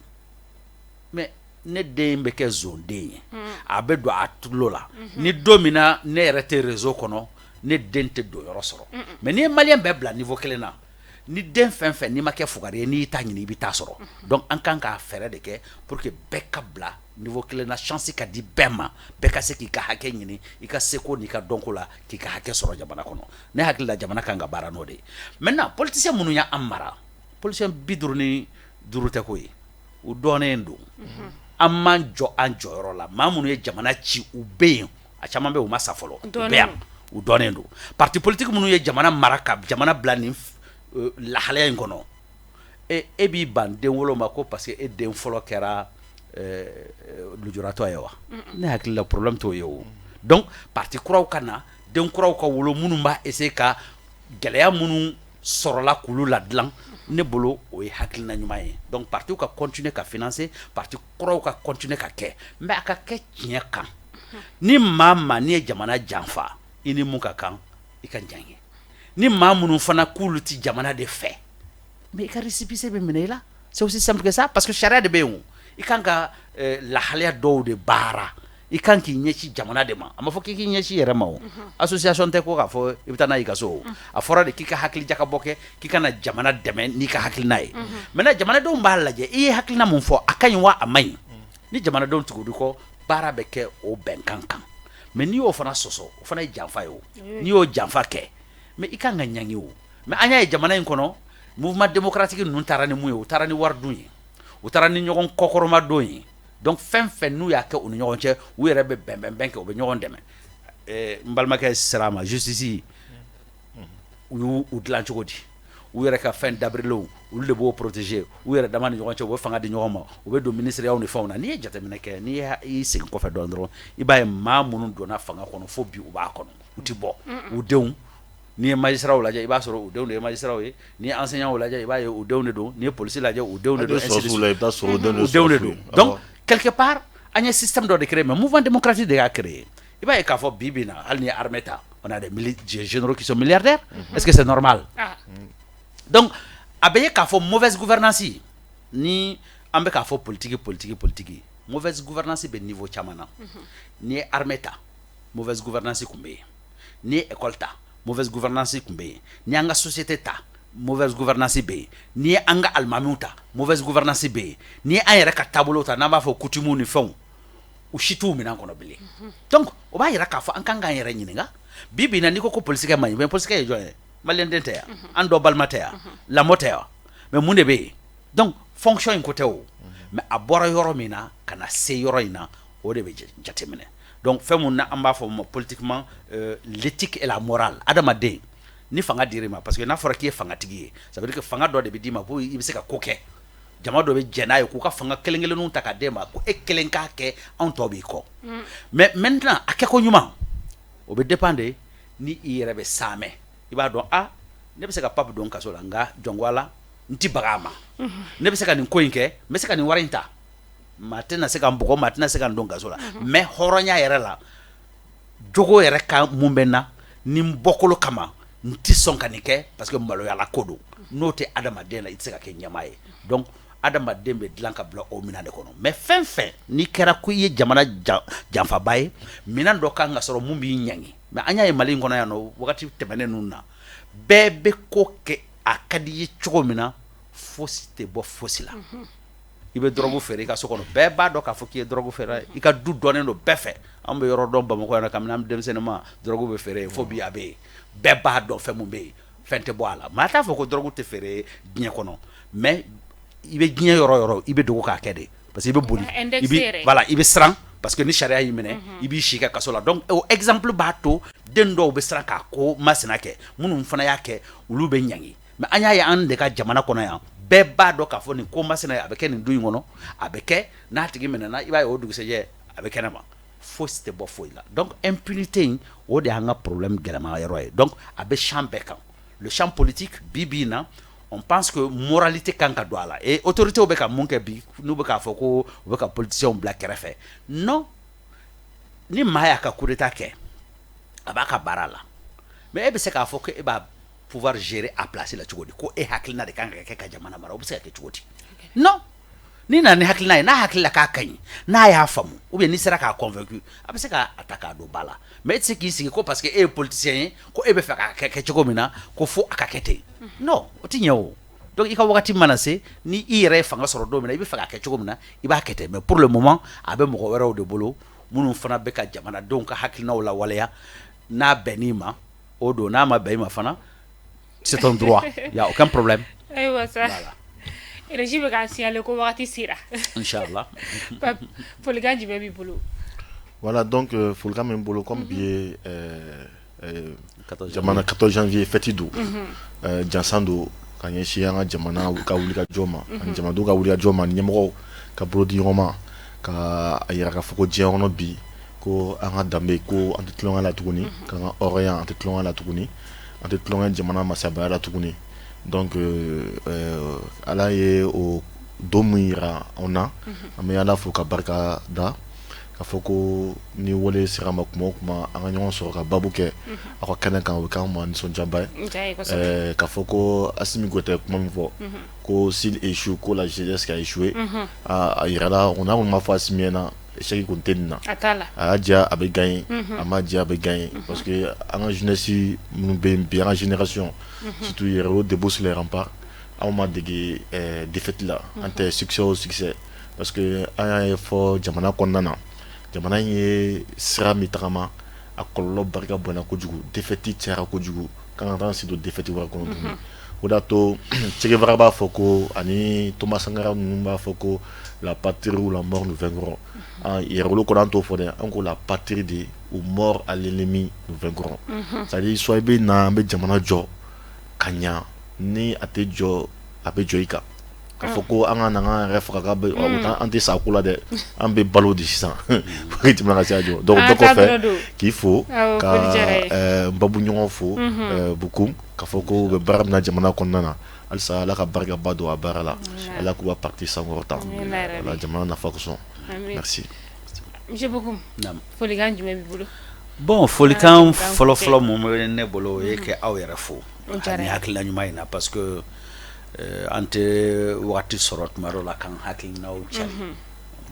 mais ne den bɛ kɛ zonden ye, a bɛ don a tulo la. Ni don min na ne yɛrɛ tɛ réseau kɔnɔ, ne den tɛ don yɔrɔ sɔrɔ. Mais n'i ye maliyɛn bɛɛ bila niveau kelen na, ni den fɛn fɛn n'i ma kɛ fugari ye, n'i y'i ta ɲini, i bɛ taa sɔrɔ. Donc an kan k'a fɛɛrɛ de kɛ pour que bɛɛ ka bila niveau kelen na, chance ka di bɛɛ ma, bɛɛ ka se k'i ka hakɛ ɲini, i ka seko n'i ka dɔnko la, k'i ka hakɛ sɔrɔ jamana kɔnɔ. Ne hakili la, jamana kan ka baara n'o de ye. Maintenant, politicien minnu y'an mara, politicien 55 tɛ ko ye, u dɔnnen don. An m'an jɔ an jɔyɔrɔ la. Maa minnu ye jamana ci, u bɛ yen, a caman bɛ yen, u ma sa fɔlɔ, u bɛ yan, u dɔnnen don. Parti politique minnu ye jamana mara ka jamana bila nin lahalaya in kɔnɔ, e b'i ban den wolo ma ko parce que e den fɔlɔ kɛra lujuratɔ ye wa? Ne hakili la, problème t'o ye o. Donc parti kuraw ka na, den kuraw ka wolo minnu b'a essayer ka gɛlɛya minnu sɔrɔla k'olu ladilan. Ne bolo, o ye hakilina ɲuman ye. Donc partiw ka continuer ka financer, parti kuraw ka continuer ka kɛ, mais a ka kɛ tiɲɛ kan. Ni maa maa n'i ye jamana janfa, i ni mun ka kan, i ka ɲangi. Ni maa minnu fana k'olu ti jamana de fɛ, mais i ka récépissé bɛ minɛ i la. C'est aussi simple que ça, parce que sariya de bɛ yen. O i kan ka lahalaya dɔw de baara, i kan k'i ɲɛsin jamana de ma. A ma fɔ k'i k'i ɲɛsin i yɛrɛ ma. O association tɛ ko k'a fɔ i bɛ taa n'a y'i ka so. O a fɔra de k'i ka hakili jakabɔ kɛ, k'i ka na jamana dɛmɛ n'i ka hakilina ye. Maintenant, jamanadenw b'a lajɛ, i ye hakilina mun fɔ, a ka ɲi wa a man ɲi. Ni jamanadenw tugur'i kɔ, baara bɛ kɛ o bɛnkan kan. Mais n'i y'o fana sɔsɔ, o fana ye janfa ye. O n'i y'o janfa kɛ, mais i kan ka ɲangi. O mais an y'a ye jamana in kɔnɔ, mouvement démocratique ninnu taara ni mun ye? U taara ni wari dun ye, u taara ni ɲɔgɔn kɔkɔrɔma don ye. Donc fɛn fɛn n'u y'a kɛ u ni ɲɔgɔn cɛ, u yɛrɛ bɛ bɛn bɛn bɛn kɛ, u bɛ ɲɔgɔn dɛmɛ. N balimakɛ sera a ma, justice, u y'u u dilan cogo di? U yɛrɛ ka fɛn dabirilenw, olu de b'o protéger. U yɛrɛ dama ni ɲɔgɔn cɛ, u bɛ fanga di ɲɔgɔn ma, u bɛ don ministériyaw ni fɛnw na. N'i ye jateminɛ kɛ, n'i y'i segin kɔfɛ dɔɔnin dɔrɔn, i b'a ye maa minnu donna fanga kɔnɔ fo bi, u b'a kɔnɔ, u ti bɔ. U denw, n'i ye magistrat lajɛ, i b'a sɔrɔ u denw de ye magistrat ye. N'i ye enseignant lajɛ, i b'a ye u denw de don. N'i ye policier lajɛ, u denw de don, ainsi de suite. I bɛ taa sɔrɔ u denw U denw de don. Donc quelque part, an ye système dɔ de créé, mais mouvement démocratique de y'a créé. I b'a ye k'a fɔ bi bi in na, hali ni ye armée ta, on a des généraux qui sont milliardaires. Est-ce que c'est normal? Donc a bɛ ye k'a fɔ mauvaise gouvernance, ni an bɛ k'a fɔ politique, politique, politique, mauvaise gouvernance bɛ niveau caman na. N'i ye armée ta, mauvaise gouvernance tun bɛ yen. N'i ye école ta, mauvaise gouvernance tun bɛ yen. N'i y'an ka société ta, mauvaise gouvernance bɛ yen. N'i ye an ka alimamiw ta, mauvaise gouvernance bɛ yen. N'i ye an yɛrɛ ka taabolo ta, n'an b'a fɔ coutume ni fɛnw, u si t'u minɛn kɔnɔ bilen. Donc o b'a yira k'a fɔ an kan k'an yɛrɛ ɲininka. Bi bi in na, n'i ko ko polisikɛ man ɲi, mais polisikɛ ye jɔn ye? Maliyɛn den tɛ yan? An dɔ balima tɛ yan? Lamɔ tɛ yan? Mais mun de bɛ yen? Donc fonction in ko tɛ o, mais a bɔra yɔrɔ min na ka na se yɔrɔ in na, o de bɛ jateminɛ. Donc fɛn mun na an b'a fɔ o ma politiquement l'éthique et la morale. Adamaden, ni fanga dir'i ma, parce que n'a fɔra k'i ye fangatigi ye, ça veut dire que fanga dɔ de bɛ d'i ma ko i bɛ se ka ko kɛ. Jama dɔ bɛ jɛn n'a ye k'u ka fanga kelen kelenninw ta k'a d'e ma ko e kelen k'a kɛ, anw tɔ b'i kɔ. Mais maintenant, a kɛko ɲuman, o bɛ dépend de ni i yɛrɛ bɛ saamɛ. I b'a dɔn, a ne bɛ se ka Pape don kaso la, nka jɔnko ala, n ti baga a ma. Ne bɛ se ka nin ko in kɛ, n bɛ se ka nin wari in ta, maa tɛna se ka n bugɔ, maa tɛna se ka n don kaso la. Mais hɔrɔnya yɛrɛ la, jogo yɛrɛ ka mun bɛ n na ni n bɔkolo kama, n ti sɔn ka nin kɛ, parce que maloyala ko don. N'o tɛ adamaden la, i tɛ se ka kɛ ɲɛmaa ye. Donc adamaden bɛ dilan ka bila o minɛn de kɔnɔ. Mais fɛn fɛn n'i kɛra ko i ye jamana janfaba ye, minɛn dɔ kan ka sɔrɔ mun b'i ɲangi. Mais an y'a ye Mali in kɔnɔ yan nɔ, wagati tɛmɛnen ninnu na, bɛɛ bɛ ko kɛ a ka di i ye cogo min na, fosi tɛ bɔ fosi la. I bɛ dɔrɔgu feere i ka so kɔnɔ, bɛɛ b'a dɔn k'a fɔ k'i ye dɔrɔgu feere, i ka du dɔnnen don bɛɛ fɛ. An bɛ yɔrɔ dɔn Bamakɔ yan kabini an denmisɛnnin ma, dɔrɔgu bɛ feere yen fo bi, a bɛ yen, bɛɛ b'a dɔn fɛn mun bɛ yen, fɛn tɛ bɔ a la. Maa t'a fɔ ko dɔrɔgu tɛ feere diɲɛ kɔnɔ, mais i bɛ diɲɛ yɔrɔ yɔrɔ, i bɛ dogo k'a kɛ de, parce que i bɛ boli, i bɛ, voilà, i bɛ siran, parce que ni sariya y'i minɛ, i b'i si kɛ kaso la. Donc o exemple b'a to den dɔw bɛ siran k'a ko masina kɛ. Minnu fana y'a kɛ, olu bɛ ɲangi. Mais an y'a ye an de ka jamana kɔnɔ yan, Bɛɛ b'a dɔn k'a fɔ nin ko masina a bɛ kɛ nin du in kɔnɔ, a bɛ kɛ n'a tigi minɛna, i b'a ye o dugusɛjɛ a bɛ kɛnɛ ma, fosi tɛ bɔ foyi la. Donc impunité in, o de y'an ka problème gɛlɛma yɔrɔ ye. Donc a bɛ champ bɛɛ kan, le champ politique. Bi bi in na, on pense que moralité kan ka don a la et autorités bɛ ka mun kɛ bi, n'u bɛ k'a fɔ ko u bɛ ka politiciens bila kɛrɛfɛ? Non, ni maa y'a ka coup d'état kɛ, a b'a ka baara la, mais e bɛ se k'a fɔ ko e b'a pouvoir gérer a place la cogo di? Ko e hakilina de kan ka kɛ ka jamana mara, o bɛ se ka kɛ cogo di? Non, ni nana ni hakilina ye, n'a hakili la k'a ka ɲi, n'a y'a faamu, ou bien n'i sera k'a convaincu, a bɛ se k'a ta k'a don ba la. Mais e tɛ se k'i sigi ko parce que e ye politicien ye, ko e bɛ fɛ k'a kɛ cogo min na, ko fo a ka kɛ ten. Non, o tɛ ɲɛ o. Donc i ka wagati mana se, ni i yɛrɛ ye fanga sɔrɔ don min na, i bɛ fɛ k'a kɛ cogo min na, i b'a kɛ ten. Mais pour le moment, a bɛ mɔgɔ wɛrɛw de bolo minnu fana bɛ ka jamanadenw ka hakilinaw lawaleya. N'a bɛnn'i ma, o don, n'a ma bɛn i ma fana, c'est ton droit, il y a aucun problème. Ayiwa sa, régie bɛ k'an signaler ko wagati sera. Inchallah. Pape, folikan jumɛn b'i bolo? Voilà, donc folikan min bolo, comme bi ye jamana 14 janvier fête don, jansan don ka ɲɛsin an ka jamana ka wulikajɔ ma, ani jamanadenw ka wulikajɔ ma, ani ɲɛmɔgɔw ka bolo di ɲɔgɔn ma, ka a yira k'a fɔ ko diɲɛ kɔnɔ bi, ko an ka danbe, ko an tɛ tulonkɛ la tuguni, k'an ka hɔrɔnya, an tɛ tulonkɛ la tuguni, an tɛ tulonkɛ jamana masabaya la tuguni. Donc Ala ye o don min yira anw na, an bɛ Ala fo ka barika da, ka fɔ ko ni wele sera ma kuma o kuma, an ka ɲɔgɔn sɔrɔ ka babu kɛ aw ka kɛnɛ kan, o bɛ k'anw ma nisɔndiyaba ye. Ka fɔ ko Assimi Goïta ye kuma min fɔ ko s'il échoue, ko la jeunesse qui a échoué, a yirala o n'a kɔni ma fɔ Assimi ɲɛna, échec kun tɛ nin na. A y'a diya, a bɛ gagner, a ma diya, a bɛ gagner, parce que an ka jeunesse minnu bɛ yen bi, an ka génération surtout Yɛrɛwolo debout sur les remparts, anw ma dege défaite la, an tɛ succès o succès, parce que an y'a ye fɔ jamana kɔnɔna na, jamana in ye sira min tagama, a kɔlɔlɔ barika bonyana kojugu, défaite cayara kojugu, k'an ka taa sen don défaite wɛrɛ kɔnɔ tuguni. O de y'a to Che Guevara b'a fɔ ko, ani Thomas Sankara ninnu b'a fɔ ko la patrie ou la mort nous vaincrons. Yɛrɛwolo kɔnɔ, an t'o fɔ dɛ, an ko la patrie de ou mort à l'ennemi nous vaincrons. C'est à dire, soit i bɛ na, an bɛ jamana jɔ ka ɲa, ni a tɛ jɔ, a bɛ jɔ i kan. Ka fɔ ko an ka na an yɛrɛ faga k'a bɛ, an tɛ sa ko la dɛ, an bɛ balo de sisan pour que jamana ka se ka jɔ. Donc bɛɛ kɔfɛ, k'i fo, ka n babu ɲɔgɔn fo Bocoum, ka fɔ ko u bɛ baara min na jamana kɔnɔna na, halisa Ala ka barikaba don a baara la, Ala k'u ka parti sankɔrɔta, ala jamana nafa kosɔn. Merci. Monsieur Bocoum, folikan jumɛn b'i bolo? Bon, folikan fɔlɔ fɔlɔ mun bɛ ne bolo, o ye kɛ aw yɛrɛ fo ani hakilina ɲuman in na, parce que an tɛ wagati sɔrɔ tuma dɔw la k'an hakilinaw cari.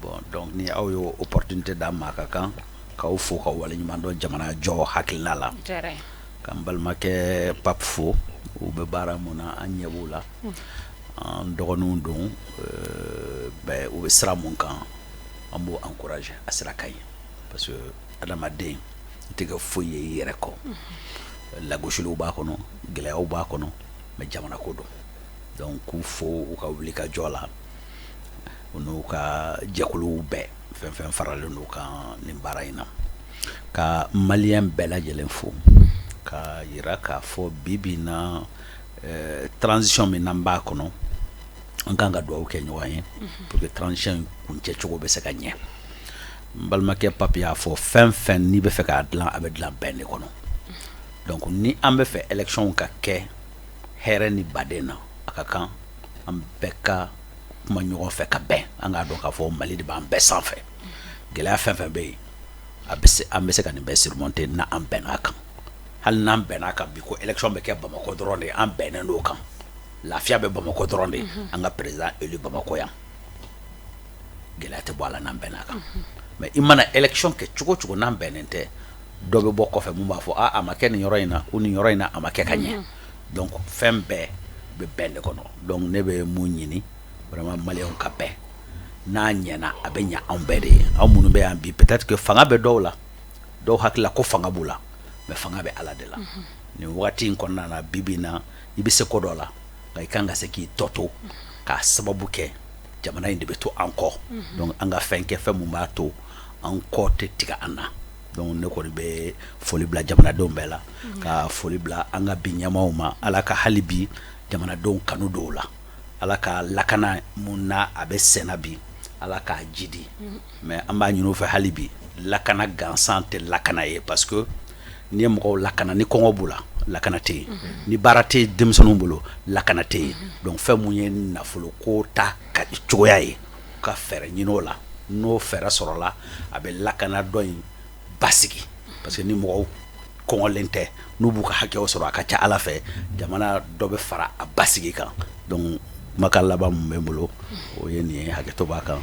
Bon, donc ni aw y'o opportunité d'an ma, a ka kan k'aw fo ka waleɲuman dɔn jamana jɔ hakilina la, ka n balimakɛ Pape fo. U bɛ baara mun na, an ɲɛ b'u la, an dɔgɔninw don bɛɛ. U bɛ sira mun kan, an b'o encourager, a sira ka ɲi, parce que adamaden i tɛ kɛ foyi ye i yɛrɛ kɔ. Lagosiliw b'a kɔnɔ, gɛlɛyaw b'a kɔnɔ, mais jamana ko don. Donc k'u fo u ka wuli ka jɔ la, u n'u ka jɛkuluw bɛɛ, fɛn fɛn faralen don kan nin baara in na, ka malien bɛɛ lajɛlen fo, ka yira k'a fɔ bi bi in na, transition min n'an b'a kɔnɔ, an kan ka dugawu kɛ ɲɔgɔn ye pour que transition in kuncɛ cogo bɛ se ka ɲɛ. N balimakɛ Pape y'a fɔ, fɛn fɛn n'i bɛ fɛ k'a dilan, a bɛ dilan bɛn de kɔnɔ. Donc ni an bɛ fɛ élection ka kɛ hɛrɛ ni baden na, a ka kan an bɛɛ ka kuma ɲɔgɔn fɛ ka bɛn. An k'a dɔn k'a fɔ Mali de b'an bɛɛ sanfɛ. Gɛlɛya fɛn fɛn bɛ yen, a bɛ se, an bɛ se ka nin bɛɛ surmonter na an bɛn'a kan. Hali n'an bɛn'a kan bi ko élection bɛ kɛ Bamakɔ dɔrɔn de, an bɛnnen d'o kan, lafiya bɛ Bamakɔ dɔrɔn de, an ka président élu Bamakɔ yan, gɛlɛya tɛ bɔ a la n'an bɛn'a kan. Mais i mana élection kɛ cogo o cogo, n'an bɛnnen tɛ, dɔ bɛ bɔ kɔfɛ mun b'a fɔ a a ma kɛ nin yɔrɔ in na, ou nin yɔrɔ in na a ma kɛ ka ɲɛ. Donc fɛn bɛɛ bɛ bɛn de kɔnɔ. Donc ne bɛ mun ɲini vraiment, malienw ka bɛn. N'a ɲɛna, a bɛ ɲɛ anw bɛɛ de ye. Anw minnu bɛ yan bi, peut-être que fanga bɛ dɔw la, dɔw hakili la ko fanga b'u la, mais fanga bɛ Ala de la. Nin wagati in kɔnɔna na, bi bi in na, i bɛ se ko dɔ la, nka i kan ka se k'i tɔ to k'a sababu kɛ jamana in de bɛ to an kɔ. Donc an ka fɛn kɛ, fɛn mun b'a to an kɔ tɛ tigɛ an na. Donc ne kɔni bɛ foli bila jamanadenw bɛɛ la, ka foli bila an ka bi ɲɛmaaw ma. Ala ka hali bi jamanadenw kanu dɔw la. Ala ka lakana mun na a bɛ senna bi, Ala k'a jidi. Mais an b'a ɲini u fɛ hali bi, lakana gansan tɛ lakana ye, parce que n'i ye mɔgɔw lakana ni kɔngɔ b'u la, lakana tɛ yen. Ni baara tɛ denmisɛnninw bolo, lakana tɛ yen. Donc fɛn mun ye nafolo ko ta ka cogoya ye, ka fɛɛrɛ ɲini o la. N'o fɛɛrɛ sɔrɔla, a bɛ lakana dɔ in basigi, parce que ni mɔgɔw kɔngɔlen tɛ, n'u b'u ka hakɛw sɔrɔ, a ka ca Ala fɛ, jamana dɔ bɛ fara a basigi kan. Donc kumakan laban min bɛ n bolo, o ye nin ye. Hakɛto b'a kan.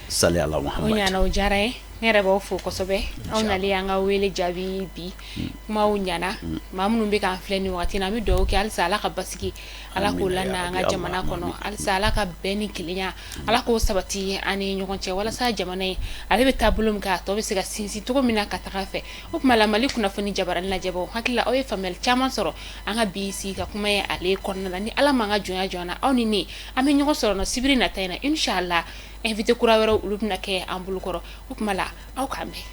Sali ala O Muhammad. Ɲana, o diyara ye. Ne yɛrɛ b'aw fo kosɛbɛ, aw nalen an ka wele jaabi bi. Kumaw ɲana. Maa minnu bɛ k'an filɛ nin waati in na, an bɛ dugawu kɛ halisa, Ala ka basigi, Ala k'o Amina ya lana an Rabbi, ka jamana Allahumma kɔnɔ. amin. Halisa Ala ka bɛn ni kelenya, Ala k'o sabati an ni ɲɔgɔn cɛ, walasa jamana in ale bɛ taabolo min kan, a tɔ bɛ se ka sinsin cogo min na ka taga fɛ. O tuma la, Mali kunnafoni jabarani lajɛbaw hakili la, aw ye faamuyali caman sɔrɔ an ka bi sigi ka kuma ye ale kɔnɔna la. Ni Ala m'an ka jɔnya jɔ an na, aw ni ne, an bɛ ɲɔgɔn sɔrɔ nɔ sibiri nata in na, inshallah. Invité kura wɛrɛw, olu bɛna kɛ an bolokɔrɔ. O tuma la, aw k'an bɛn.